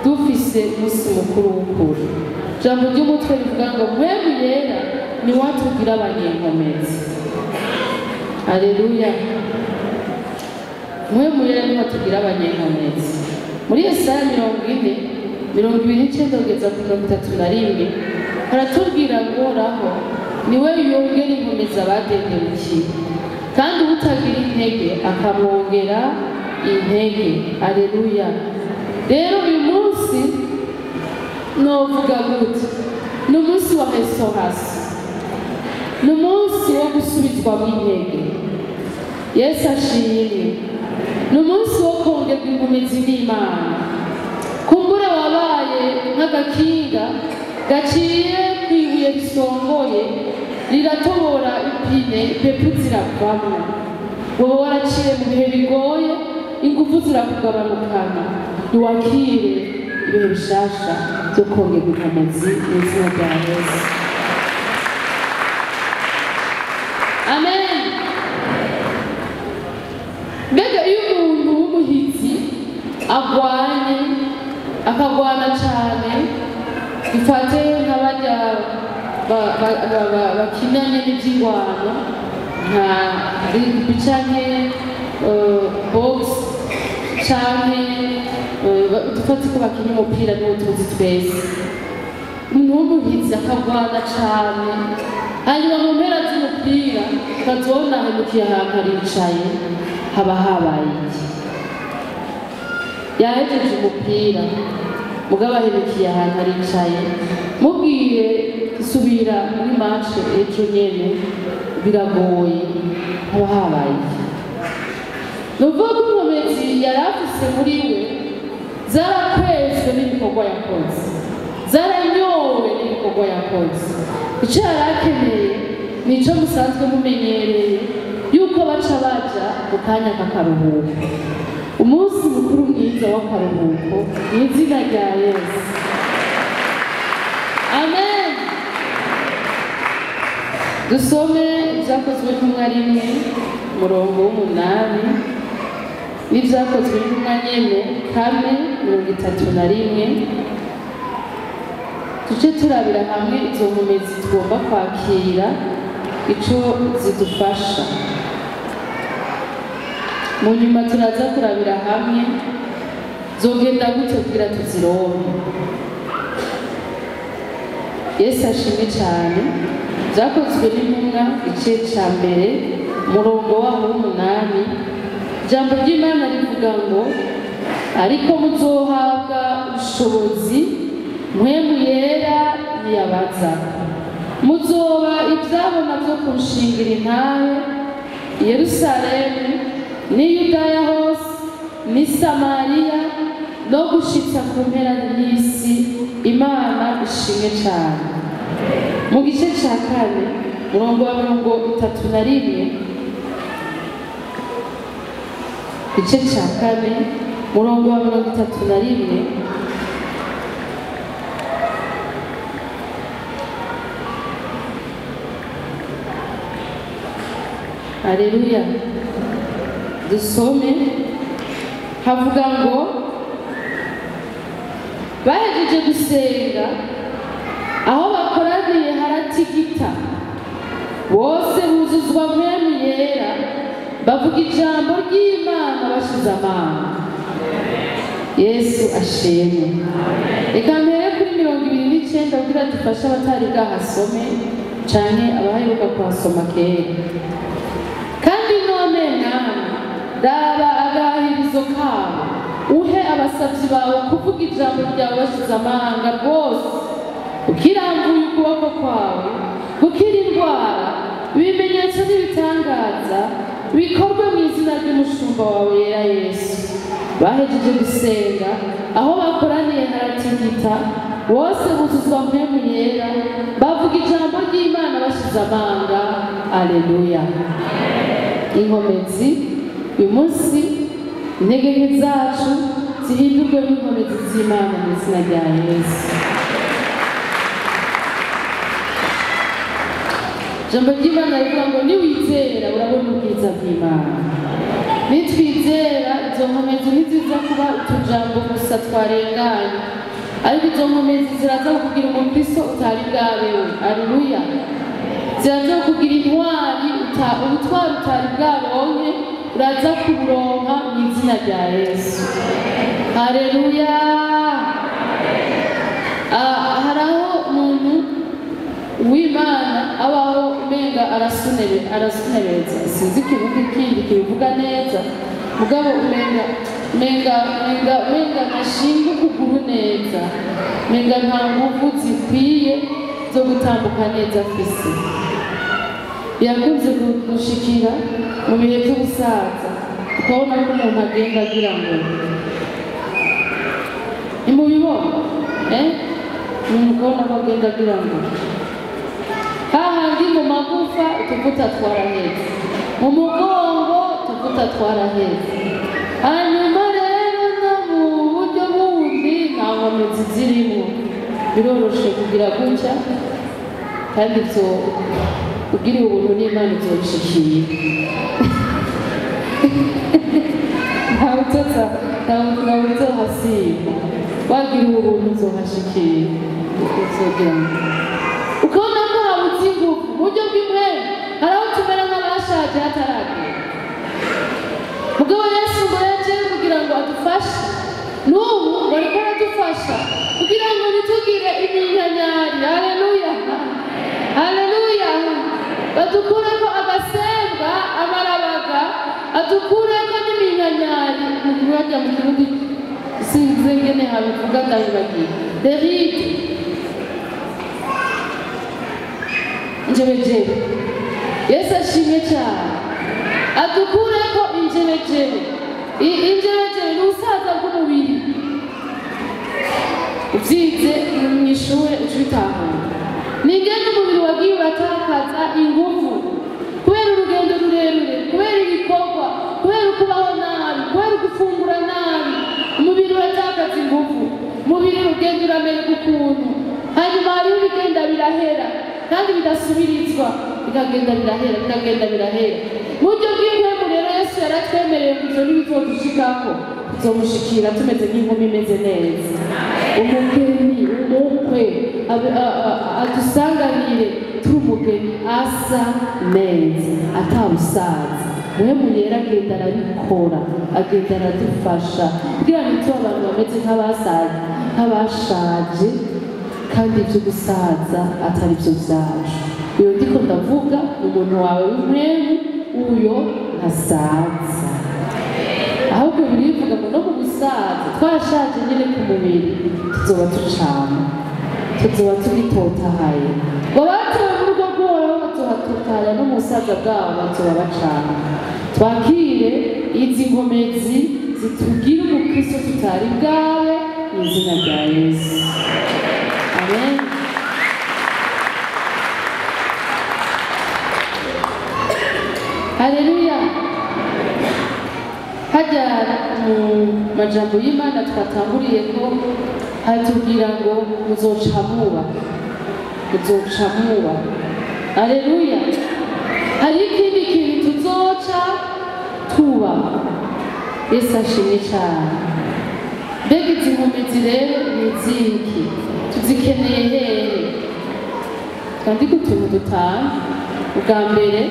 dufise umunsi mukuru w'ukuri. Ijambo ry'umutwe rivuga ngo mwebwe yera ni watubwira abanyenkomezi. Aleluya. Mwebwe yera ni watubwira abanyenkomezi. Muri Yesaya 40:29 kugeza ku 31 haratubwira ngo Uhoraho niwe yongera inkomezi abadendebukiye, kandi utagira intege akamwongera intege. Aleluya. Rero uyu munsi novuga gute? Ni umunsi wa restaurasi, ni umunsi wo gusubizwamo intege. Yesu ashimwe. Ni umunsi wo kongerwa inkomezi n'Imana. Kumbure wabaye nk'agakinga gaciye ku ibuye risongoye riratobora ipine, ipepu ziravamo. Wowe waraciye mu bihe bigoye, ingufu zirakugabanukana, ntiwakire ibihe bishasha byo kongerwa inkomezi mu izina rya Yesu. Amen. Mbega iyo umuntu w'umuhitsi agwanye, akagwana cyane, bifate nk'abajya bakinanye n'iby'ingwano nka rugby canke box canke dufate ko bakina umupira niwo tuzi twese, umuntu w'umuhitsi akagwana cane, hanyuma mu mpera z'umupira ukazibona ahemukiye ahantu aricaye, haba habaye iki? Yahejeje umupira mugabo ahemukiye ahantu aricaye, mubwiye subira muri match ejo nyene biragoye, haba habaye iki? Ni ukuvuga ko inkomezi yari afise muri we zarakwejwe n'ibikorwa yakoze, zaranyowe n'ibikorwa yakoze. Icyo yari akeneye nico musanzwe mumenyereye yuko baca baja mu kanya k'akaruhuko, umunsi mukuru mwiza w'akaruhuko mu izina rya Yesu. Amen. Dusome ibyakozwe n'intumwa 1 umurongo w'8 n'ibyakozwe n'intumwa nyene 4:31, tuce turabira hamwe izo nkomezi tugomba kwakira ico zidufasha. Mu nyuma turaza kurabira hamwe zogenda gute kugira tuzironke. Yesu ashimwe cyane. Byakozwe n'intumwa igice ca mbere umurongo waho w'8, ijambo ry'Imana rivuga ngo ariko muzohabwa ubushobozi Mpwemu Yera niyabaza, muzoba ivyabona vyo kunshingira intahe i Yerusalemu n'i Yudaya hose n'i Samariya no gushitsa ku mpera y'isi. Imana ishimwe cyane. Mu gice ca 4 murongo wa 31, igice ca 4 murongo wa 31, Haleluya. Dusome havuga ngo bahejeje gusenga, aho bakoraniye haratigita, bose buzuzwa Mpwemu Yera, bavuga ijambo ry'Imana bashize amanga. Yesu ashimwe. Reka mpere kuri 29 kugira dufashe abatari bwahasome canke abaheruka kuhasoma kera. Kandi none Mwami, raba agahirizo kabo, uhe abasavyi bawe kuvuga ijambo ryawe bashize amanga rwose, ukirambuye ukuboko kwawe, gukira indwara, ibimenyetso n'ibitangaza bikorwe mu izina ry'umushumba wawe yera Yesu. Bahejeje gusenga, aho bakoraniye haratigita, bose buzuzwa Mpwemu Yera, bavuga ijambo ry'Imana bashize amanga. Aleluya. Inkomezi uyu munsi, intege nke zacu zihindurwe n'inkomezi z'Imana mu izina rya Yesu. Ijambo ry'Imana rivuga ngo niwizera urabona ubwiza bw'Imana. Nitwizera izo nkomezi ntiziza kuba utujambo gusa twarenganye, ariko izo nkomezi ziraza kukugira umukristo utari bwabewe. Aleluya. Ziraza kukugira intwari, ubutwari utari bwaronke uraza kuburonka mu izina rya Yesu. Haleluya. Hari aho umuntu w'Imana abaho umenga arasunereza, sinzi ikivuga ikindi kibivuga neza, mugabo umenga ntashinga ukuguru neza, umenga nta nguvu zikwiye zo gutambuka neza afise. Birakunze gushikira mu bihe by'ubusaza, ukabona ko umuntu agenda agira ngo nimubibona, umuntu ukabona ko agenda agira ngo hahandi mu magufa utuvuta twaraheze, mu mugongo utuvuta twaraheze, hanyuma rero no mu buryo bundi nta nkomezi zirimo. Biroroshe kugira gutya, kandi ibyo ugiriye ubuntu n'Imana izobishikira. Ntawe uzohasimba, wagiriwe ubuntu uzohashikira. Ukabona ko habuze ingufu mu buryo bw'impwemu, hari aho tumera nk'abashaje hataragera. Mugabo Yesu ngo yaje kugira ngo adufashe, n'ubu bariko aradufasha kugira ngo ntitugire iminkanyari. Haleluya, haleluya. Badukureko agasembwa, amarabaga, adukureko n'iminkanyari. Mu mu Kirundi sinzi ingene habivuga, ndabibagiye. Deride injebejebe. Yesu ashimwe cyane. Adukureko injebejebe. Injebejebe ni ubusaza bw'umubiri. Uvyize mw'ishure uca ubitahura. Ni ingene umubiri wagiye uratakaza inguvu kubera urugendo rurerure, kubera ibikorwa, kubera ukubaho nabi, kubera gufungura nabi, umubiri uratakaza inguvu, umubiri ugenda uramererwa ukuntu, hanyuma hariho ibigenda birahera kandi bidasubirizwa, bikagenda birahera, bikagenda birahera. Mu buryo bw'impwemu rero Yesu yaratwemereye ngo ivyo ntibizodushikako, tuzomushikira tumeze nk'inkumi imeze neza. Umugeni, umukwe adusanganire turi umugeni asa neza, atawusaza. Mpwemu Yera agenda arabikora, agenda aradufasha kugira ngo tube abantu bameze nk'abashaje, kandi ibyo gusaza atari byo byacu. Iyo ndiko ndavuga umuntu wawe w'impwemu, uyo ntasaza. Ahubwo birivuga ngo no mu gusaza twashaje nyine ku mubiri, tuzoba tucama, tuzoba tugitotahaye. Ngo batowe mu rugo rw'Uhoraho bazohatotahaya, no mu busaza bwabo bazoba bacama. Twakire izi nkomezi zitugira umukristo tutari bwawe mu izina rya Yesu. Amen. Haleluya. Hajya mu majambo y'Imana twatanguriye ko hatubwira ngo muzoca muba, muzoca muba. Haleluya. Hari ikindi kintu tuzoba Tubaho. Yesu ashimwe cyane. Mbega izi nkomezi rero ni iziki? Tuzikeneye hehe? Twandike utuntu dutanu. Ubwa mbere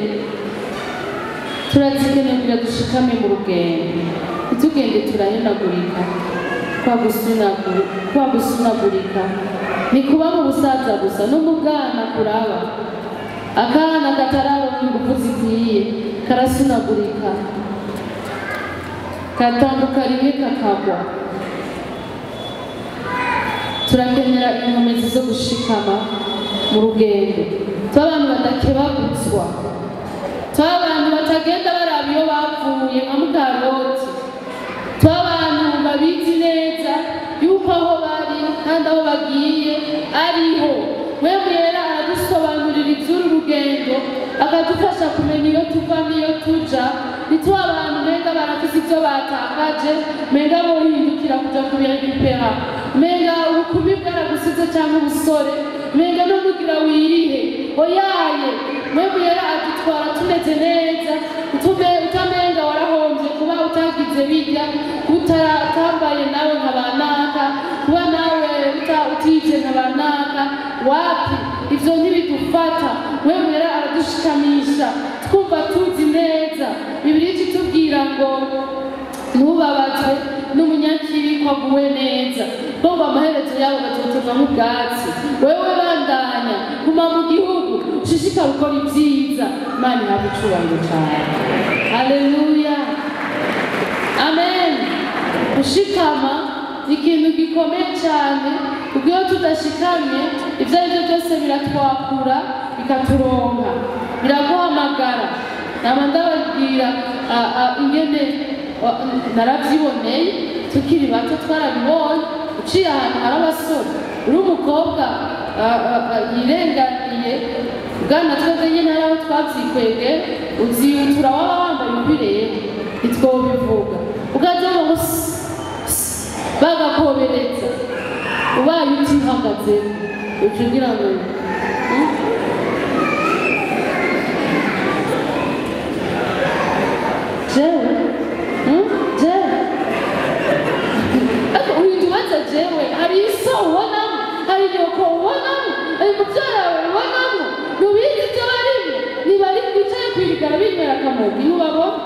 turazikeneye kugira dushikame mu rugendo, ntitugende turahenagurika. Kwa gusunagurika ni kuba mu busaza gusa, no mu bwana kuraba. Akana katararonka ingufu zikwiye karasunagurika, katambuka rimwe kakagwa. Turakenera inkomezi zo gushikama mu rugendo. Tuba abantu badakebagutswa, tuba abantu batagenda baraba iyo bavuye nka mukaroti, tuba abantu babizi neza yuko aho bari kandi aho bagiye ariho. Mwemu Yera aradusobanurira iby'uru rugendo, akadufasha kumenya iyo tuva n'iyo tuja. Ntituba abantu menga barafise ibyo batakaje, menga bohindukira kuja kubirekipera, menga ubukumi bwaragusize cyangwa ubusore, menga n'umugira wirihe. Oyaye, Mwemu Yera adutwara tumeze neza, utamenga warahombye kuba utagize bijya, utatambaye nawe nka banaka, kuba nawe utije nka banaka. Wapi, ivyo ntibidufata. Mwemu Yera aradushikamisha twumva tuzi neza. Bibiliya itubwira ngo ntubabazwe n'umunyakibi ko aguwe neza, bo ngo amaherezo yabo batoterwa nk'ubwatsi. Wewe bandanya guma mu gihugu, ushishikare ukora ibyiza, Imana ihabwe icubahiro cane. Haleluya, amen. Gushikama ni ikintu gikomeye cyane, kuko iyo tudashikamye ibyo ari byo byose biratwakura bikaturonka, biraguhamagara. Nama ndababwira ingene narabyiboneye tukiri bato, twarabibonye. Uciye ahantu hari abasore, uri umukobwa yirenganiye bwana, twebwe nyine hari aho twabyikwege, uzihutura waba wambaye ubireba ntitwobivuga, ukajya ngo bagakoberetsa, ubaye utihagaze uca ugira ngo jewe jewe. Ariko uhinda ubaza jewe, hari iso ubonamo, hari nyoko ubonamo, hari mubyara wawe ubonamo, ntubizi ibyo barimo, ntibari bicaye kwirigara binywera akamogi, ntubabona.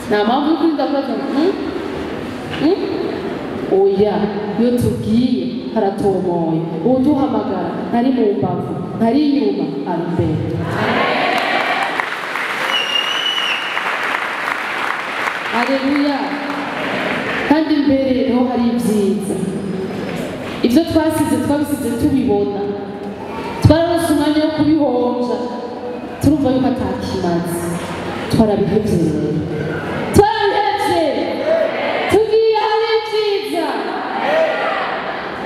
Nta mpamvu yo kurinda kubaza oya. Iyo tubwiye haratomoye, uwuduhamagara ntari mu mbavu, ntari inyuma, ari imbere. Haleluya. Kandi imbere niho hari ibyiza. Ibyo twasize twabisize tubibona, twararonse umwanya wo kubihonja, turumva yuko atakimaze. Twarabihevye rero, twarabihevye, tugiye hari ibyiza.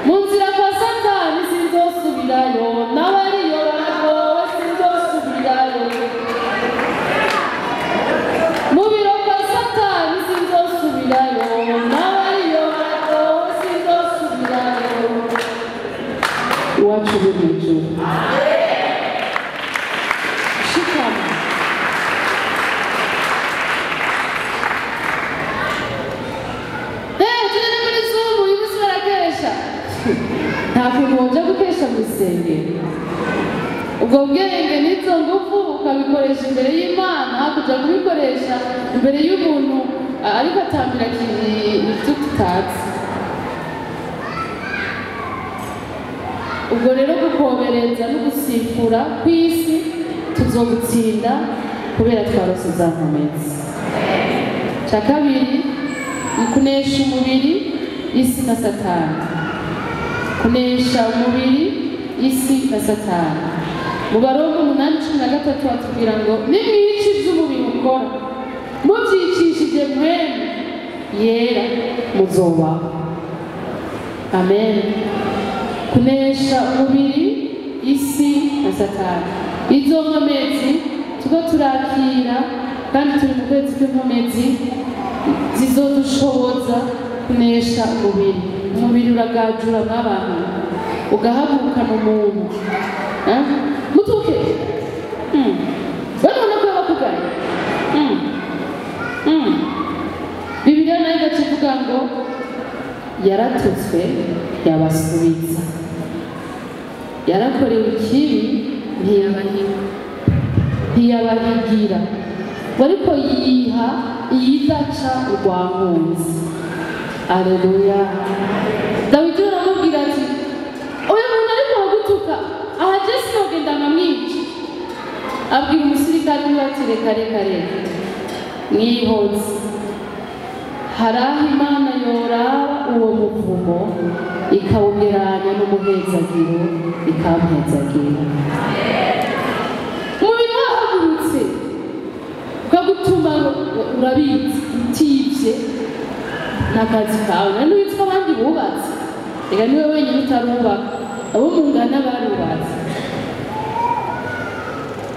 Mu nzira kwa Satani sinzosubirayo, n'abariyo baragowe sinzosubirayo. Mu biro kwa Satani sinzosubirayo, n'abariyo baragowe sinzosubirayo. Iwacu ni mu ijuru. Shikama. Tugende muri Zoom, uyu munsi barakesha. Nta kuntu woja gukesha mu isengero. Ubwo bwenge n'izo ngufu ukabikoresha imbere y'Imana, kuja kubikoresha imbere y'umuntu ariko atambira ibyo tutazi. Ubwo rero gukobereza no gusifura kw'isi tuzogutsinda kubera twarose za nkomezi. Cya kabiri ni kunesha umubiri, isi na Satani. Kunesha umubiri, isi na Satani. Mu Baroma 8:13 batubwira ngo nimwica iby'umubiri ukora mubyicishije mwene yera muzobaho. Amen. Kunesha umubiri, isi na Satani. Izo nkomezi tuko turakira kandi turi mu kwezi kw'inkomezi zizodushoboza kunesha umubiri. Umubiri uragajura mw'abantu, ugahagurukana umuntu. Mutuke. Wewe ubona ko yabakugaye. Yaratutswe yabasubiza, yarakorewe ikibi ntiyabahigira, ariko yiha iyidaca urwankunzi. Aleluya. Dawidi aramubwira ati uyu muntu ariko aragutuka, aha je sinogenda nkamwica. Abwira umusirikare wiwe ati reka reka reka, mwihoze, hari aho Imana yoraba uwo muvumo ikawugeranya n'umuhezagiro ikampezagira. Umubiri wahagurutse ukagutuma urabizi utivye n'akazi kawe, nari n'uwitwa abandi bubatse, reka niwe wenyine utarubaka, abo mungana barubatse.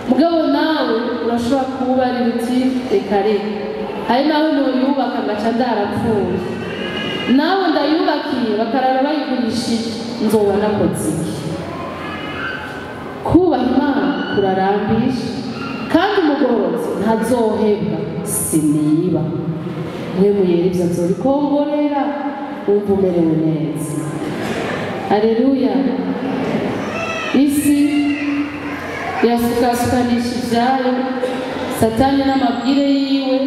Mugabo nawe urashobora kuwubarira uti reka reka, hari nawe noyubaka ngaca ndarapfuye, nawe ndayubakiye bakarara bayigurishije, nzoba nakoze iki? Kubaha Imana kurarambisha, kandi umugororotsi ntazohebwa. Siniba mwe muyera ibyo nzobikongorera, wumva umerewe neza. Aleluya. Isi irasukasukanisha ibyayo, Satani n'amabwire yiwe,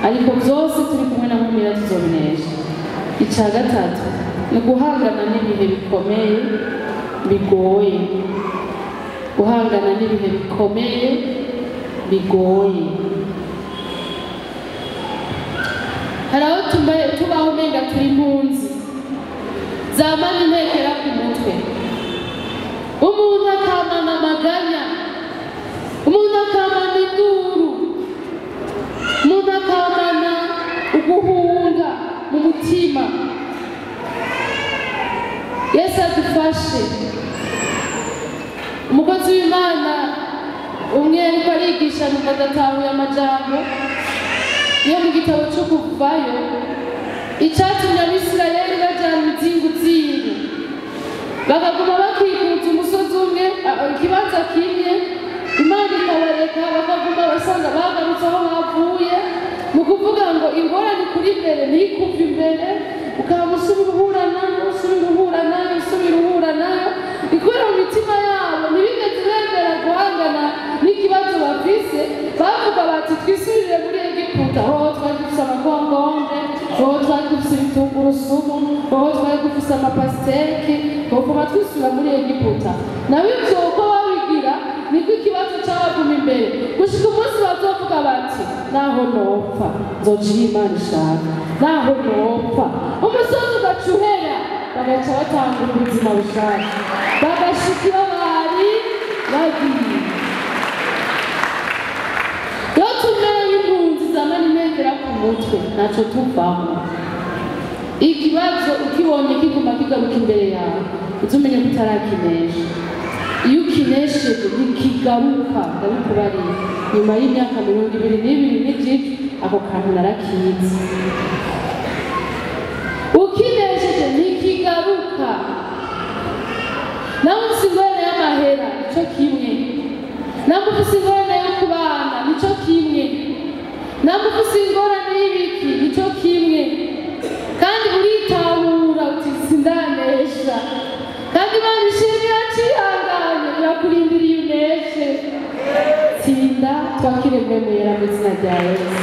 ariko byose turi kumwe na Nkumira tuzobinesha. Icya gatatu ni guhangana n'ibihe bikomeye bigoye. Guhangana n'ibihe bikomeye bigoye. Hari aho tubaho umenga turi impunzi zamana intekera ku mutwe, umuntu akamana amaganya, umuntu akamana induru, umuntu akamana uguhunga mu mutima. Yesu adufashe. Umukozi w'Imana umwe ariko arigisha numva adatahuye amajambo yo mu gitabo cyo Kuvayo, icyatumye Abisirayeli bajyana imizinguzingu bakaguma bakikuza umusozi umwe, ikibanza kimwe, Imana ikabareka bakaguma basanga bagarutse aho bavuye. Mu kuvuga ngo ingorane kuri imbere ntikuve imbere, ukaba usubira uhura nayo, usubira uhura nayo, usubira uhura nayo, ikorera mu mitima yabo. Ntibigeze bemera guhangana n'ikibazo bafise, bavuga bati twisubirire muri Egiputa, aho twari dufise amakongonde, aho twari dufise ibitungurusumu, aho twari dufise amapasiteke, twoguma twisubira muri Egiputa. Nabo ivyo uko babigira niko ikibazo cyabaguma imbere, gushika umunsi bazovuga bati naho nopfa nzoca iyo Imana ishaka, naho nopfa. Umusozi ugaca uhera, bagaca batangura ubuzima bushaka, bagashika iyo bari bagiye. Iyo tumera nk'impunzi zamana impengera ku mutwe, ntacyo tuvamo. Ikibazo ukibonye kiguma kigaruka imbere yawe, uze umenye ko utarakinesha. Iyo ukinesheje ntikigaruka, ndabikubariye. Nyuma y'imyaka 22 n'igice, ako kantu narakize. Ukinesheje ntikigaruka. Nawe ufise ingorane y'amahera, nico kimwe. Nawe ufise ingorane yo kubana, nico kimwe. Nawe ufise ingorane y'ibiki, nico kimwe. Kandi uritahura uti sindanesha. Kandi Imana ishimwe yacihanganye, irakurindiriye uneshe. Tsinda twakire Mpwemu Yera mu izina rya Yesu.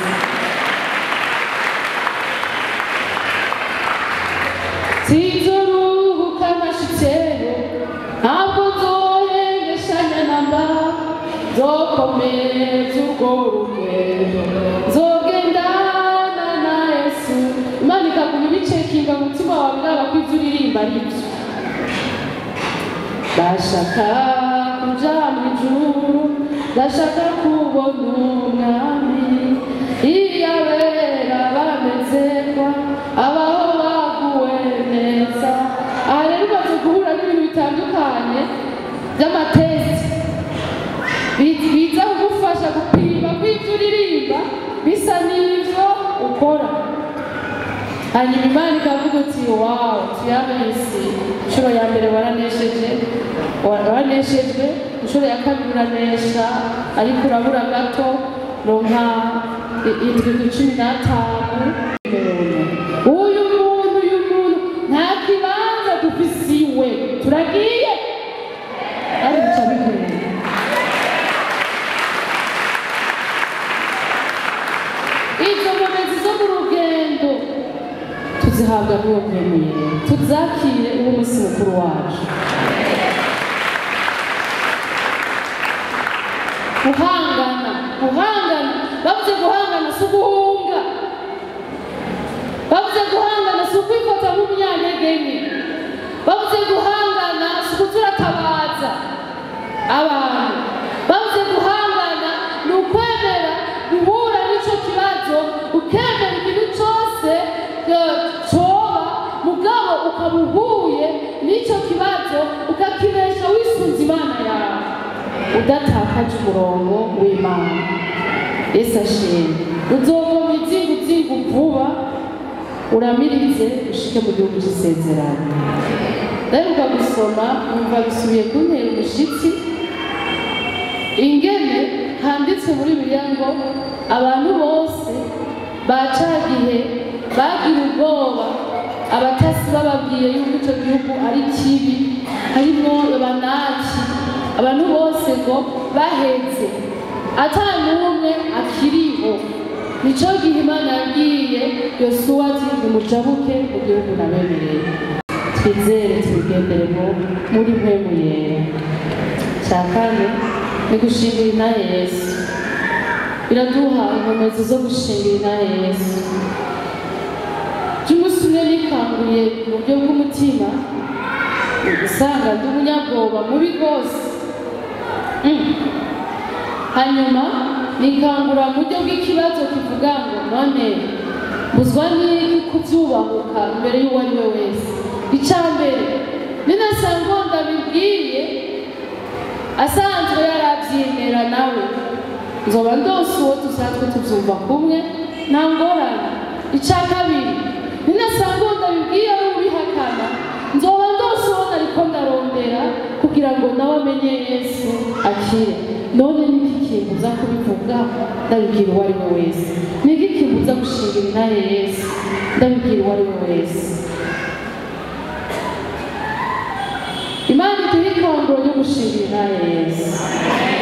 Sinzoruhuka ntashitseyo, ntabwo nzohengeshanya namba, nzokomeza urwo rugendo, nzogendana na Yesu. Imana ikaguma ibicekinga mu mutima wawe, iraba ko ivyo uririmba ari byo. Ndashaka kuja mw'ijuru, ndashaka kubona umwami, iyo abera bameze kwa abaho baguwe neza. Aha rero umaze guhura n'ibintu bitandukanye by'amatesite biza kugufasha gupima ko ibyo uririmba bisa n'ibyo ukora. Hanyuma Imana ikavuga uti wawu, tuyabisi inshuro ya mbere waraneshejwe, inshuro ya kabiri uranesha, ariko urabura gato, ronka 7 ku 15. Uyu muntu Izo nkomezi zo mu rugendo tuzihabwa n'uwo Mpwemu Yera, tuzakire uwo munsi mukuru wacu. Guhangana, guhangana, bavuze guhangana si uguhunga, bavuze guhangana si ukwifata nk'umunyantege nke, bavuze guhangana si ukuturatabaza abantu, bavuze guhangana ni ukwemera guhura n'icyo kibazo, ukemera ikintu cyose coba, mugabo ukaba uhuye n'icyo kibazo ukakibesha wisunze Imana yawe, udatakaje umurongo w'Imana. Yesu ashimwe. Uzova mu izinguzingu vuba, uramirize ushike mu gihugu cy'isezerano. Ndaheruka gusoma numva bisubiye kuntera umushitsi ingene handitse muri Bibiliya ngo abantu bose ba ca gihe bagira ubwoba, abatasi bababwiye yuko ico gihugu ari kibi, harimwo abanaki, abantu bose ngo baheze, ata n'umwe akiriho. Nico gihe Imana yabwiye Yosuwa ati nimujabuke mu gihugu nabemereye. Twizere tubigenderemo muri Mpwemu Yera. Cya kane ni gushingira intahe Yesu. Biraduha inkomezi zo gushingira intahe Yesu. By'umunsi umwe nikanguye mu buryo bw'umutima, usanga ndi umunyabwoba mubi rwose. Hanyuma nikangura mu buryo bw'ikibazo kivuga ngo none mbuzwa n'iki kubyubahuka imbere y'uwo ari we wese. Icya mbere ninasanga uwo ndabibwiye asanzwe yarabyemera nawe, nzoba ndose uwo dusanzwe tubyumva kumwe, nta ngorane. Icya kabiri ninasanga uwo ndabibwiye ari ubihakana, nzoba ndose uwo nariko ndarondera kugira ngo nawe amenye Yesu akire. None niki kimbuza kubivuga ndabibwira uwo ari we wese? Niki kimbuza gushingira intahe Yesu ndabibwira uwo ari we wese? Imana iduhe ikanguro ryo gushingira intahe Yesu.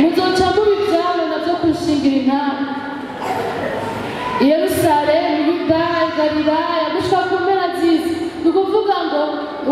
Muzoca muba ivyabona vyo gushingira intahe i Yerusalemu, Yudaya, Galilaya, gushika ku mpera z'isi. Ni ukuvuga ngo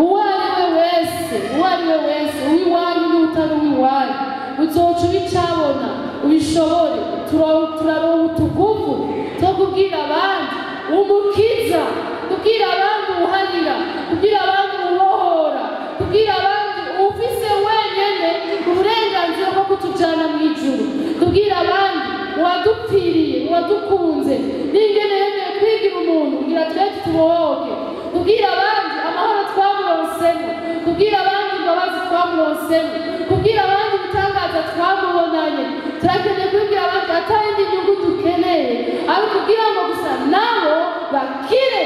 uwo ari we wese, uwo ari we wese, uw'iwanyu n'utari uw'iwanyu, uzoca ubicabona ubishobore. Turaronka utuguvu two kubwira abandi umukiza, kubwira abandi uwuharira, kubwira abandi uwubohora, kubwira abandi ufise wenyene uburenganzira bwo kutujana mu ijuru, kubwira abandi uwadupfiriye, uwadukunze, n'ingene yemeye kwigira umuntu kugira twe tubohoke, kubwira abandi amahoro twamuronsemo, kubwira abandi imbabazi twamuronsemo, kubwira abandi ibitangaza twamubonanye. Turakeneye kubwira abandi atayindi nyungu dukeneye, ari kugira ngo gusa nabo bakire.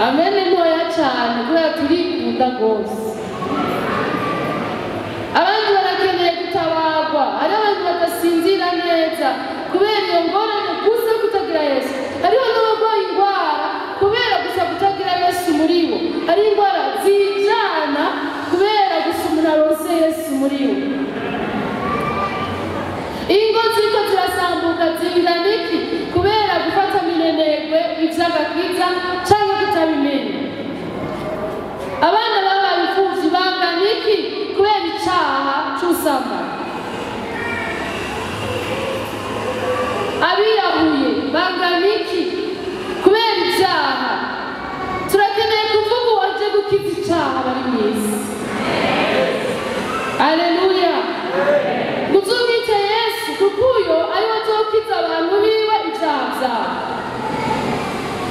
Amen ntoya cyane kubera turikunda rwose. Abandi barakeneye gutabarwa, hari abantu badasinzira neza kubera iyo ngorane gusa kutagira Yesu. Hariho n'abarwaye indwara kubera gusa kutagira Yesu muri bo. Hari indwara zijana kubera gusa umuntu aronse Yesu muri bo. Ingo ziriko zirasambuka zingana iki kubera gufata minenegwe ivy'agakiza canke kutabimenya. Abana babaye imfuvyi bangana iki kubera icaha c'ubusambanyi. Abiyahuye bangana iki kubera ivyaha. Turakeneye kuvuga uwaje gukiza icaha bari mw'isi. Aleluya. Muzumwite Yesu kuko uyo ari we azokiza abantu biwe ivyaha vyabo.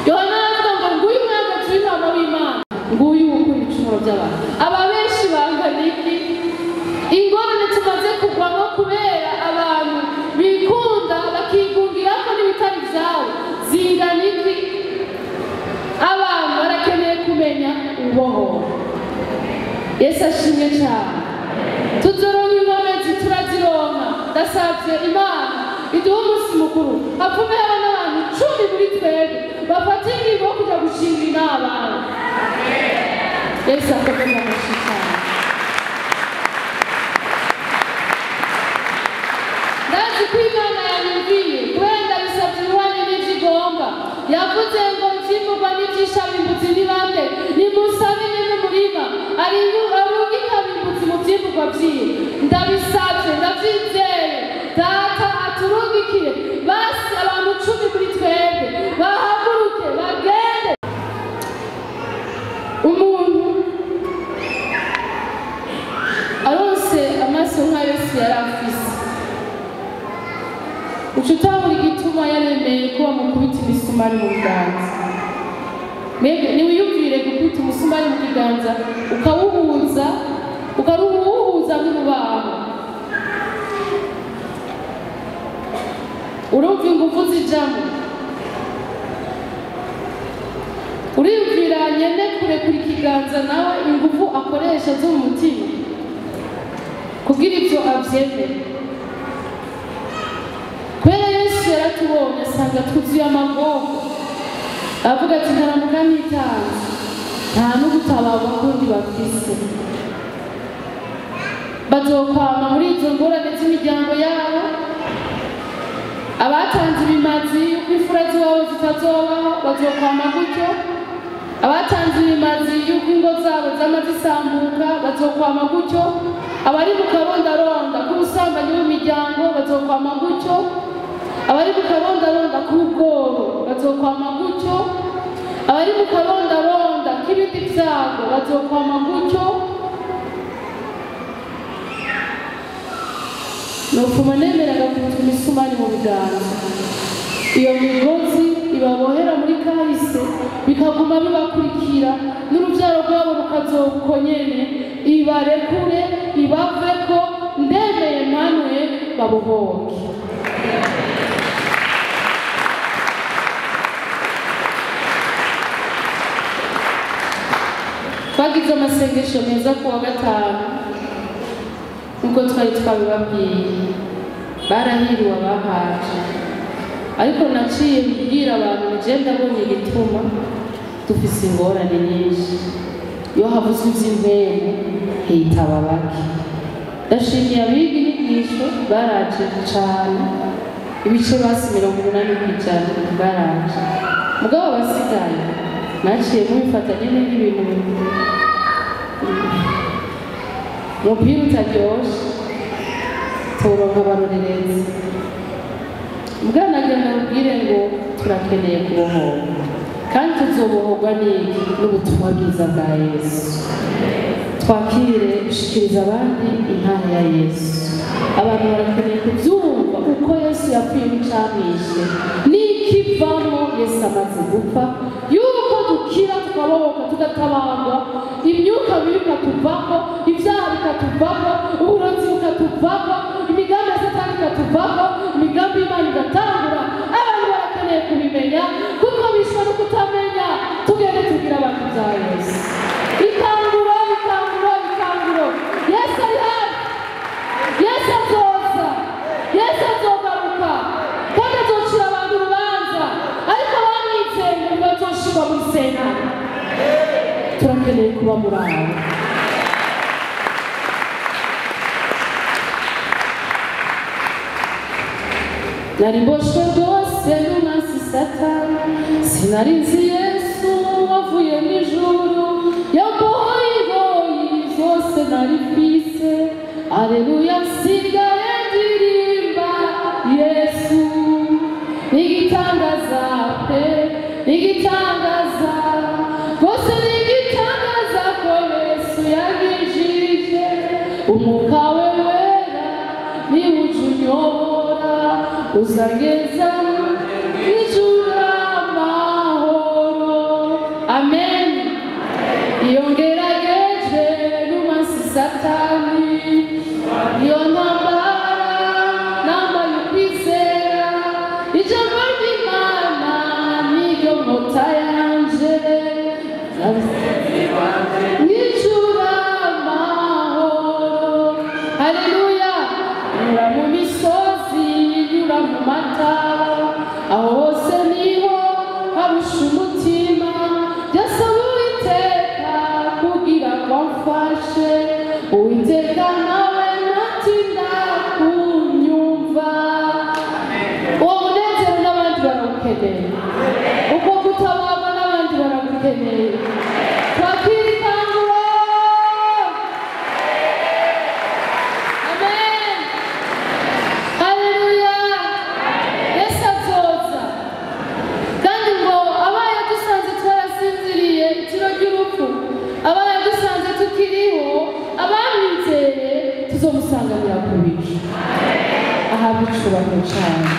Yohana aravuga ngo nguyu umwagazi w'intama w'Imana, nguyu ukura ibicumuro by'abantu. Aba benshi bangana iki? Ingorane tumaze kugwamo kubera abantu bikunda bakigungirako n'ibitari vyabo zingana iki? Abantu barakeneye kumenya ubohora. Yesu ashimwe cyane. Tuzoronka inkomezi, turazironka. Ndasavye Imana iduhe umunsi mukuru, hapfume haba n'abantu 10 muri twebwe bafata ingingo yo kuja gushinga inama. Yesu akomeze amashyi cyane. Ndazi ko Imana yanyumvise. mutima, ndabisabye, ndabyizeye, Data aturungikire basi abantu 10 kuri twebwe bahaguruke bagende. Umuntu aronse amaso nka Yesu yari afise, uca utabura igituma yaremeye ko bamukubita imisumari mu biganza. Mwebwe niwiyumvire gukubita umusumari mu kiganza ukawuhuza, ukaruhuza n'urubaho, urumva ingufu zijamo. Uriyumvira nyene kurekura ikiganza nawe ingufu akoresha zo mu mutima kugira ivyo avyemere. Kubera Yesu yaratubonye asanga twuzuye amagorwa, aravuga ati ntaramuka ntitanze, nta n'ugutabarwa kundi bafise, bazokwama muri izo ngorane z'imiryango yabo. Abatanze ibimazi yuko imfura z'iwabo zitazobaho bazokwama gutyo, abatanze ibimazi yuko ingo zabo zama zisambuka bazokwama gutyo, abari mu karondaronda k'ubusambanyi bw'imiryango bazokwama gutyo, abari mu karondaronda k'ubworo bazokwama gutyo, abari mu karondaronda k'ibindi vyago bazokwama gutyo. Nofuma nemeraga kubitwa imisumari mu biganza, iyo migozi ibabohera muri kahise bikaguma bibakurikira n'uruvyaro rwabo rukazoka nyene, ibarekure ibaveko, ndemeye manuye babohoke. Twagize amasengesho meza ku wa gatanu nkuko twari twabibabwiye, barahiriwe abahaje, ariko naciye mbwira abantu nje ndabonye igituma dufise ingorane nyinshi. Iyo havuzwe ivy'impwemu hitaba bake. Ndashimiye abiga inyigisho baraje cane, ibice basi 80% baraje, mugabo basigaye naciye mubifata nyene nk'ibintu umupira utaryoshe turonka abarorerezi. Mbwana nagira ngo turakeneye kubohorwa, kandi tuzobohorwa n'iki? N'ubutumwa bwiza bwa Yesu. Twakire gushikiriza abandi impano ya Yesu. Abantu barakeneye kubyumva uko Yesu yapfuye n'icamwishe, n'ikivamo Yesu amaze gupfa, yuko dukira tukabohoka tugatabarwa, imyuka mibi ikatuvako, ibyaha bikatuvako, uburozi bukatuvako, imigambi ya Satani ikatuvako, imigambi y'Imana igatangura. Abantu barakeneye kubimenya kuko bishwe no kutamenya. Tugende tubwire abantu bya Yesu. Ikanguro, ikanguro, ikanguro. Yesu ari hafi, Yesu azoza, Yesu azogaruka, kandi azocira abantu urubanza, ariko abamwizeye ntibazoshirwa muri sentare. Turakeneye kuba muri abo. Nari mboshwe rwose n'umwansi Satani, sinari nzi Yesu wavuye mw'ijuru, yambohoye ingoyi zose nari mfise. Aleluya, nsigaye ndirimba Yesu, n'igitangaza pe, n'igitangaza rwose, n'igitangaza ko Yesu yangijije umwuka we wera, niwe uje unyobora uzangeza mw'ijuru amahoro. Amen. Iyo ngerageje n'umwansi Satani, iyo ntambara nambaye ukwizera, ijambo ry'Imana niryo nkota yanje, mw'ijuru amahoro. Haleluya. Nyura mu misozi, nyura mu mataba, aho hose niho harusha umutima. Byasaba Uwiteka kugira ngo amfashe, Uwiteka nawe ntatinda kunyumva. Uwo munezero n'abandi barawukeneye, uko gutabarwa n'abandi baragukeneye. Twakira ikanguro. ku bicu, ahabwa icubahiro cane.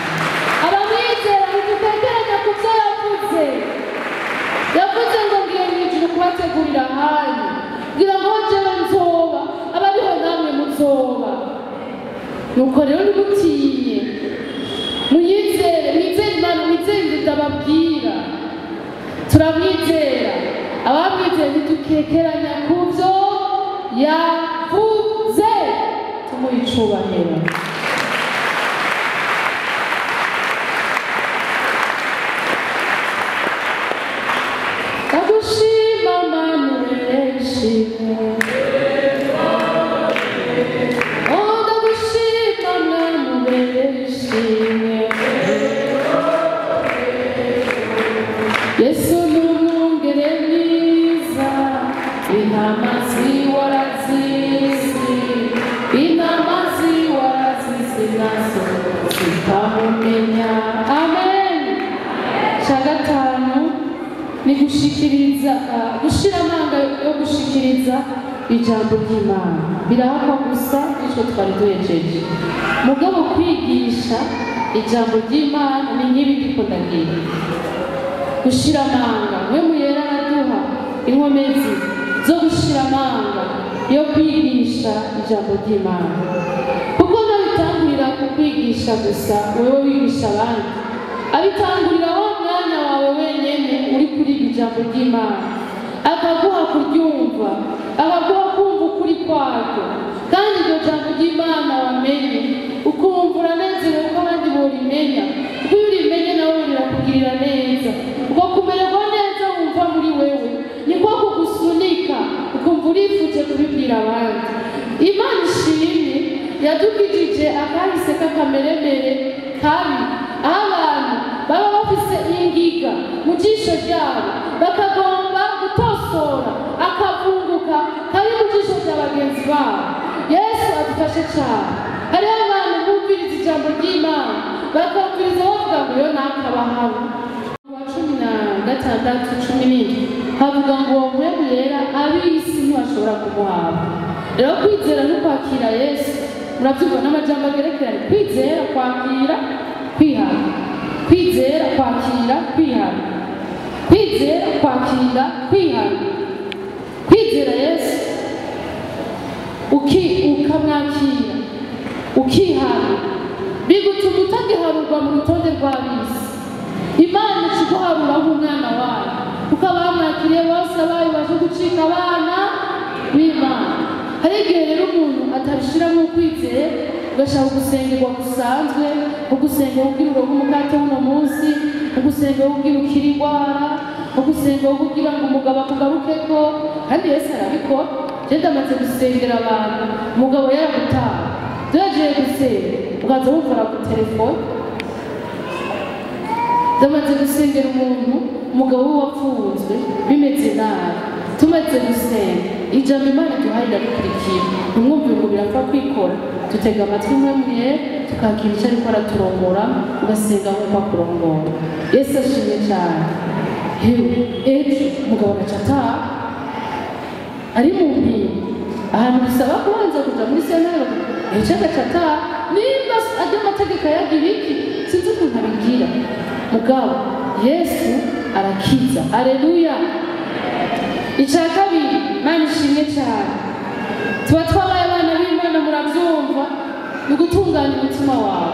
Abamwizera ntidutekeranya ku vyo yavuze. Yavuze ngo ngiye mw'ijuru kubategurira ahanyu, ngira ngo jewe nzoba abariho namwe muzoba. Nuko rero ntimutinye, muyizere, mwizere Imana, mwizere ibyo ndababwira. Turamwizera, abamwizeye ntidukekeranya ku vyo yavuze, tumuha icubahiro. Ndagushima Mana ubereye, oh ndagushima Mana ubereye. Yesu ni umwungere mwiza, intama ziwe arazizi, intama ziwe arazizi nazo zikamumenya. Amen. Icya gatanu ni gushikiriza, gushira amanga yo gushikiriza ijambo ry'Imana. Birahakwa gusa ico twari duhejeje, mugabo kwigisha ijambo ry'Imana ni nk'ibi ndiko ndagira. Gushira amanga, mwe muyera araduha inkomezi zo gushira amanga yo kwigisha ijambo ry'Imana, kuko ntabitangurira ku kwigisha gusa wewe wigisha abandi, abitangurira wa mwanya wawe wenyene uri kuriga ijambo ry'Imana, akaguha kuryumva, akaguha kumva ukuri kwaryo. Kandi iryo jambo ry'Imana wamenye ukumva uranezerewe ko abandi borimenya, kuko iyo urimenye nawe rirakugirira neza. Ubwo kumererwa neza wumva muri wewe niko kugusunika ukumva urifuje kubibwira abandi. Imana ishimwe yadukijije akahise k'akameremere kabi, aho abantu baba bafise ingiga mu jisho ryabo bakagomba gutosora akavunguka kari mu jisho rya bagenzi babo. Yesu adufashe cyane. Hariho abantu bumviriza ijambo ry'Imana bakumviriza bavuga ngo yo nakabahawe. Wa 16 17 havuga ngo uwo mpwemu yera ab'isi ntibashobora kumuhabwa. Rero kwizera no kwakira Yesu, murabyumva n'amajambo agerekeranye: kwizera, kwakira, kwihana, kwizera, kwakira, kwihana, kwizera, kwakira, kwihana. Kwizera Yesu ukamwakira ukihana, bigutuma utagiharurwa mu rutonde rw'ab'isi. Imana ikiguharura nk'umwana wayo, kuko abamwakiriye bose abayo baje gucika abana b'Imana. Hari igihe rero umuntu atabishiramo ukwizera, ugashaka gusengerwa gusanzwe, ugusenga kugira uronke umukate w'uno munsi, ugusenga kugira ukire indwara, ugusenga kugira ngo umugabo akugarukeko. Kandi Yesu arabikora. Je ndamaze gusengera abantu umugabo yaragutaha, tuyagiye gusenga ukaza wumva aragutelefone. Ndamaze gusengera umuntu umugabo we wapfunzwe bimeze nabi, tumaze gusenga ijambo Imana iduhaye irarikurikira, ntimwumve ngo birapfa kwikora. Dutega amatwi mwe tukakira icyo ariko araturongora, ugasenga nk'uko akurongora. Yesu ashimwe cyane. Hewe ejo umugabo agaca ataha ari mu mpinga, ahantu bisaba kubanza kuja muri sentare, ejo agaca ataha. Nimba ajya amategeko yagira iki, sinzi ukuntu abigira, mugabo Yesu arakiza. Aleluya. Icya kabiri, Imana ishimwe cyane, tuba twabaye abana b'Imana, murabyumva, ni ugutunganya umutima wawe.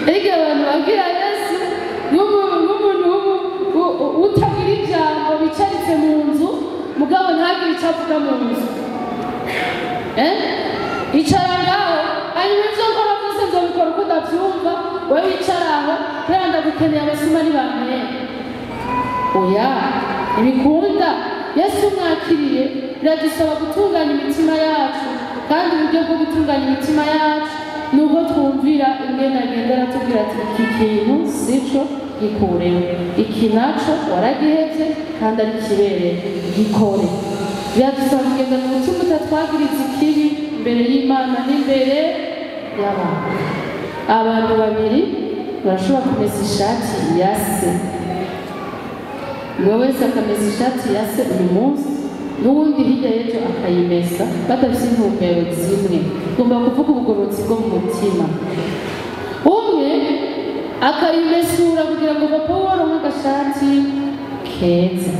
Erega abantu babwira Yesu nk'umuntu utagira ijambo, bicaritse mu nzu, mugabo ntagire icyo avuga mu nzu. Icara ngaho, hanyuma ibyo nkora byose nzobikora uko ndabyumva, wowe wicara aho, kubera ndagukeneye abasuma ntibantera. Oya, ntibikunda. Yesu mwakiriye, biradusaba gutunganya imitima yacu, kandi uburyo bwo gutunganya imitima yacu ni ubwo twumvira ingene agenda aratubwira ati iki kintu sico gikureho, iki naco waragihevye kandi ari kibereye, gikore. Biradusaba kugendana umutima utatwagiriza ikibi imbere y'Imana n'imbere y'abantu. Abantu babiri barashobora kumesa ishati ya se, umwe wese akamesa ishati ya se uyu munsi, n'uwundi hirya y'ejo akayimesa, badafite intumbero zimwe. Ugomba kuvuga ubugororotsi bwo mu mutima. Umwe akayimesura kugira ngo papa we aronke agashati keza,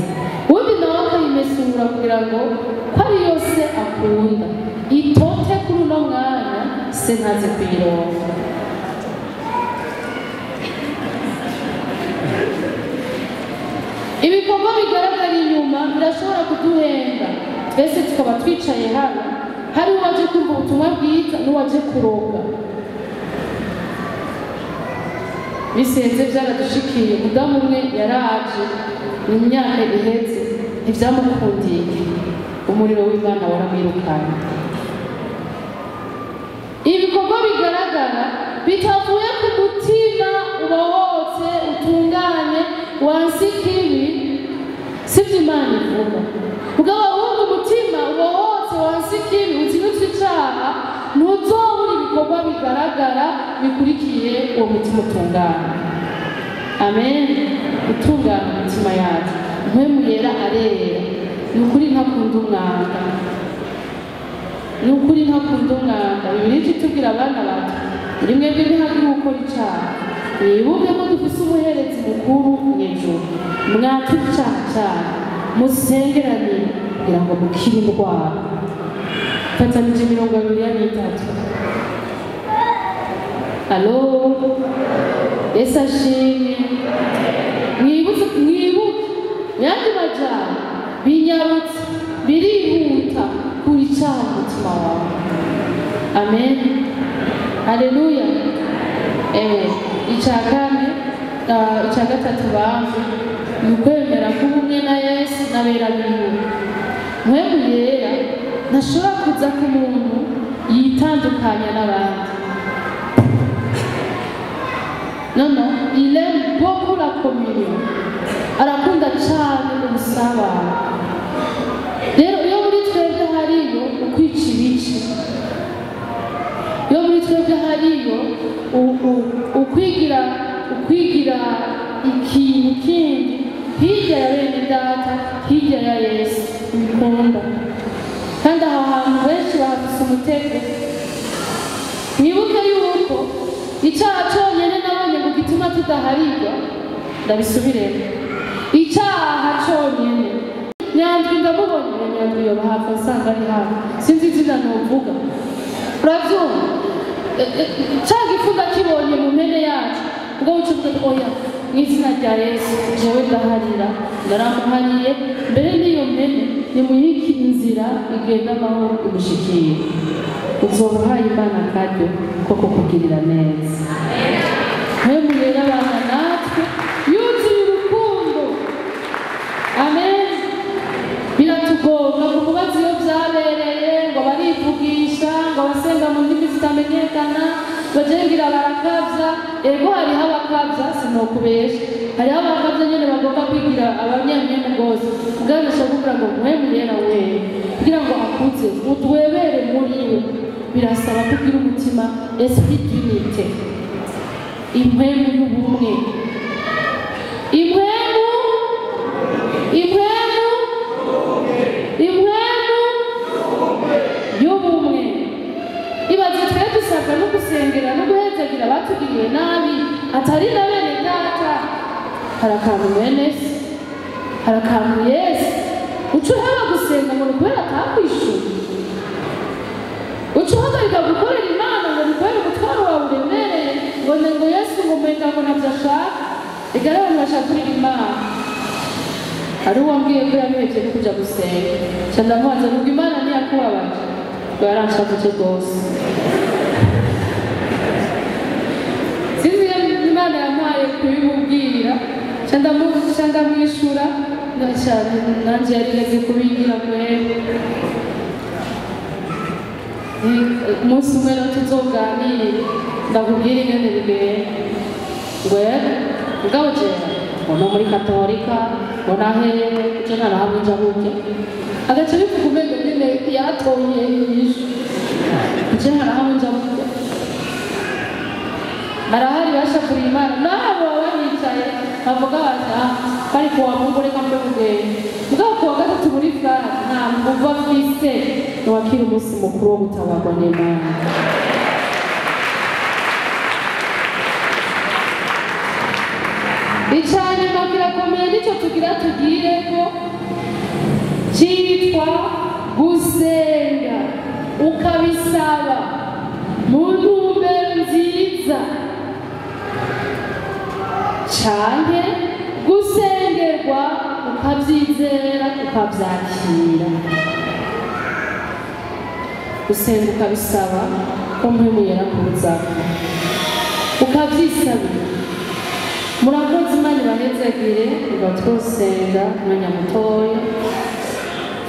uwundi nawe akayimesura kugira ngo ko ari yose akunda itote kuri uno mwanya se ntaze kuyironka. Ibikorwa bigaragara inyuma birashobora kuduhenda twese tukaba twicaye hano, hari uwaje kumva ubutumwa bwiza n'uwaje kuroga. Bisenze byaradushikiye, umudamu umwe yaraje mu myaka iheze ntibyamukundiye, umuriro w'Imana waramwirukanye. Ibikorwa bigaragara bitavuye ku mutima ubohotse utunganye wansi ikibi, sivyo Imana ivuga. Mugabo ahubwo umutima ubohotse wansi ikibi uzinutse icaha, ntuzobura ibikorwa bigaragara bikurikiye uwo mutima utunganye. Amen. Utungana umutima yacu. Mpwemu yera arera. Ni ukuri ntakunda umwanda. Ni ukuri ntakunda umwanda. Bibiliya itubwira abana bato, muri mwebwe ntihagire ukora icaha. Mwibuke ko dufise umuherezi mukuru mw'ijuru. Mwature icaha canyu, musengeranire kugira ngo mukire indwara. Fatanije 23. Alo, Yesu ashimwe. Mwibuke, mwibuke yandi majambo binyarutse birihuta kuri icaha mu mutima wawe. Amen. Haleluya. Icya kane, icya gatatu bamwe ni ukwemera kuba umwe na Yesu n'abera biwe. Mpwemu yera ntashobora kuza ku muntu yitandukanya n'abandi. Non, non, il aime beaucoup la communion. Arakunda cyane ubusabane. Rero iyo muri twebwe hariyo ukwica ibice, iyo muri twebwe hariyo ukwigira ikintu kindi hirya ya bene data, hirya ya Yesu, bikunda. Kandi aho hantu benshi bahafise umutego. Mwibuke yuko icyaha cyonyine nabonye ngo gituma tudaharirwa, ndabisubiremo. Icyaha cyonyine Nyandwi ndamubonye, Nyandwi yoba hafi asanga ari hafi, sinzi izina novuga. Uravyumva? Ca gifu ndakibonye mu mpene yacu, ubwo buca uvuga oya, mu izina rya Yesu jewe ndaharira, ndaramuhariye, mbere n'iyo mpene nimuyike inzira igenda amahoro imushikire. Uzoba uhaye Imana akaryo ko kukugirira neza. Mpwemu yera abana natwe yuzuye urukundo. Amen. Biratugora kumubaza iyo byabereye, ngo barivugisha, ngo basenga mu ndimi zitamenyekana, bajengira barakavya. Ego hariho abakavya, sinokubesha, hariho abakavya nyene bagomba kwigira abanyamwemu rwose. Mugabo ndashaka kuvuga ngo mpwemu yera wewe kugira ngo akuze utwebere muri we, birasaba kugira umutima esprit d'unité, impwemu y'ubumwe, impwemu, impwemu, impwemu y'ubumwe. Ibaze twe dusabwa no gusengera no guhezagira abatugiriye nabi, atari na bene data. Hari akantu mwene se, hari akantu Yesu uca uheba gusenga ngo ni kubera atakwishyuye, uca uhagarika gukorera Imana ngo ni kubera umutwaro wawe uremereye, ngo ngo Yesu ngo umenga ngo ntabyo ashaka. Ega rero abantu bashakurira Imana. Hari uwambwiye ko yabihevye no kuja gusenga, nca ndamubaza ngo Imana ntiyakubabaje? Ngo yaranshavuje rwose. Sinzi iyo Imana yampaye kubimubwira, nca ndamwishura, nanje yarigeze kubingira mwebwe. Umunsi umwe rero tuzoganire, ndakubwira ingene bigenda. Ngo mugabo jewe ngo no muri Katolika, ngo nahehe, je ntarahamwe nja burya. Agaca bivuga umengo nyene yaratoye inyishu. Je ntarahamwe nja burya. Barahari bashakuriye Imana, nabo baba bicaye Bavuga bati ah, bari kuwa Mungu, reka mbe kugenda. Mugabo kuwa gatatu muri furati nta nguvu afise. Ntiwakira umunsi mukuru wo gutabarwa n'Imana. Icanyuma kirakomeye, nicyo tugira tugireko, cyitwa gusenga ukabisaba mu ntumbero nziza, canke gusengerwa ukabyizera, ukabyakira. Gusenga ukabisaba ko Mpwemu Yera kuzako, ukabyisabira. Murakoze, Imana ibahezagire. Tuba twosenga umwanya mutoya.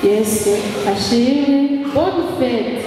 Yesu ashimwe. Bonne fête.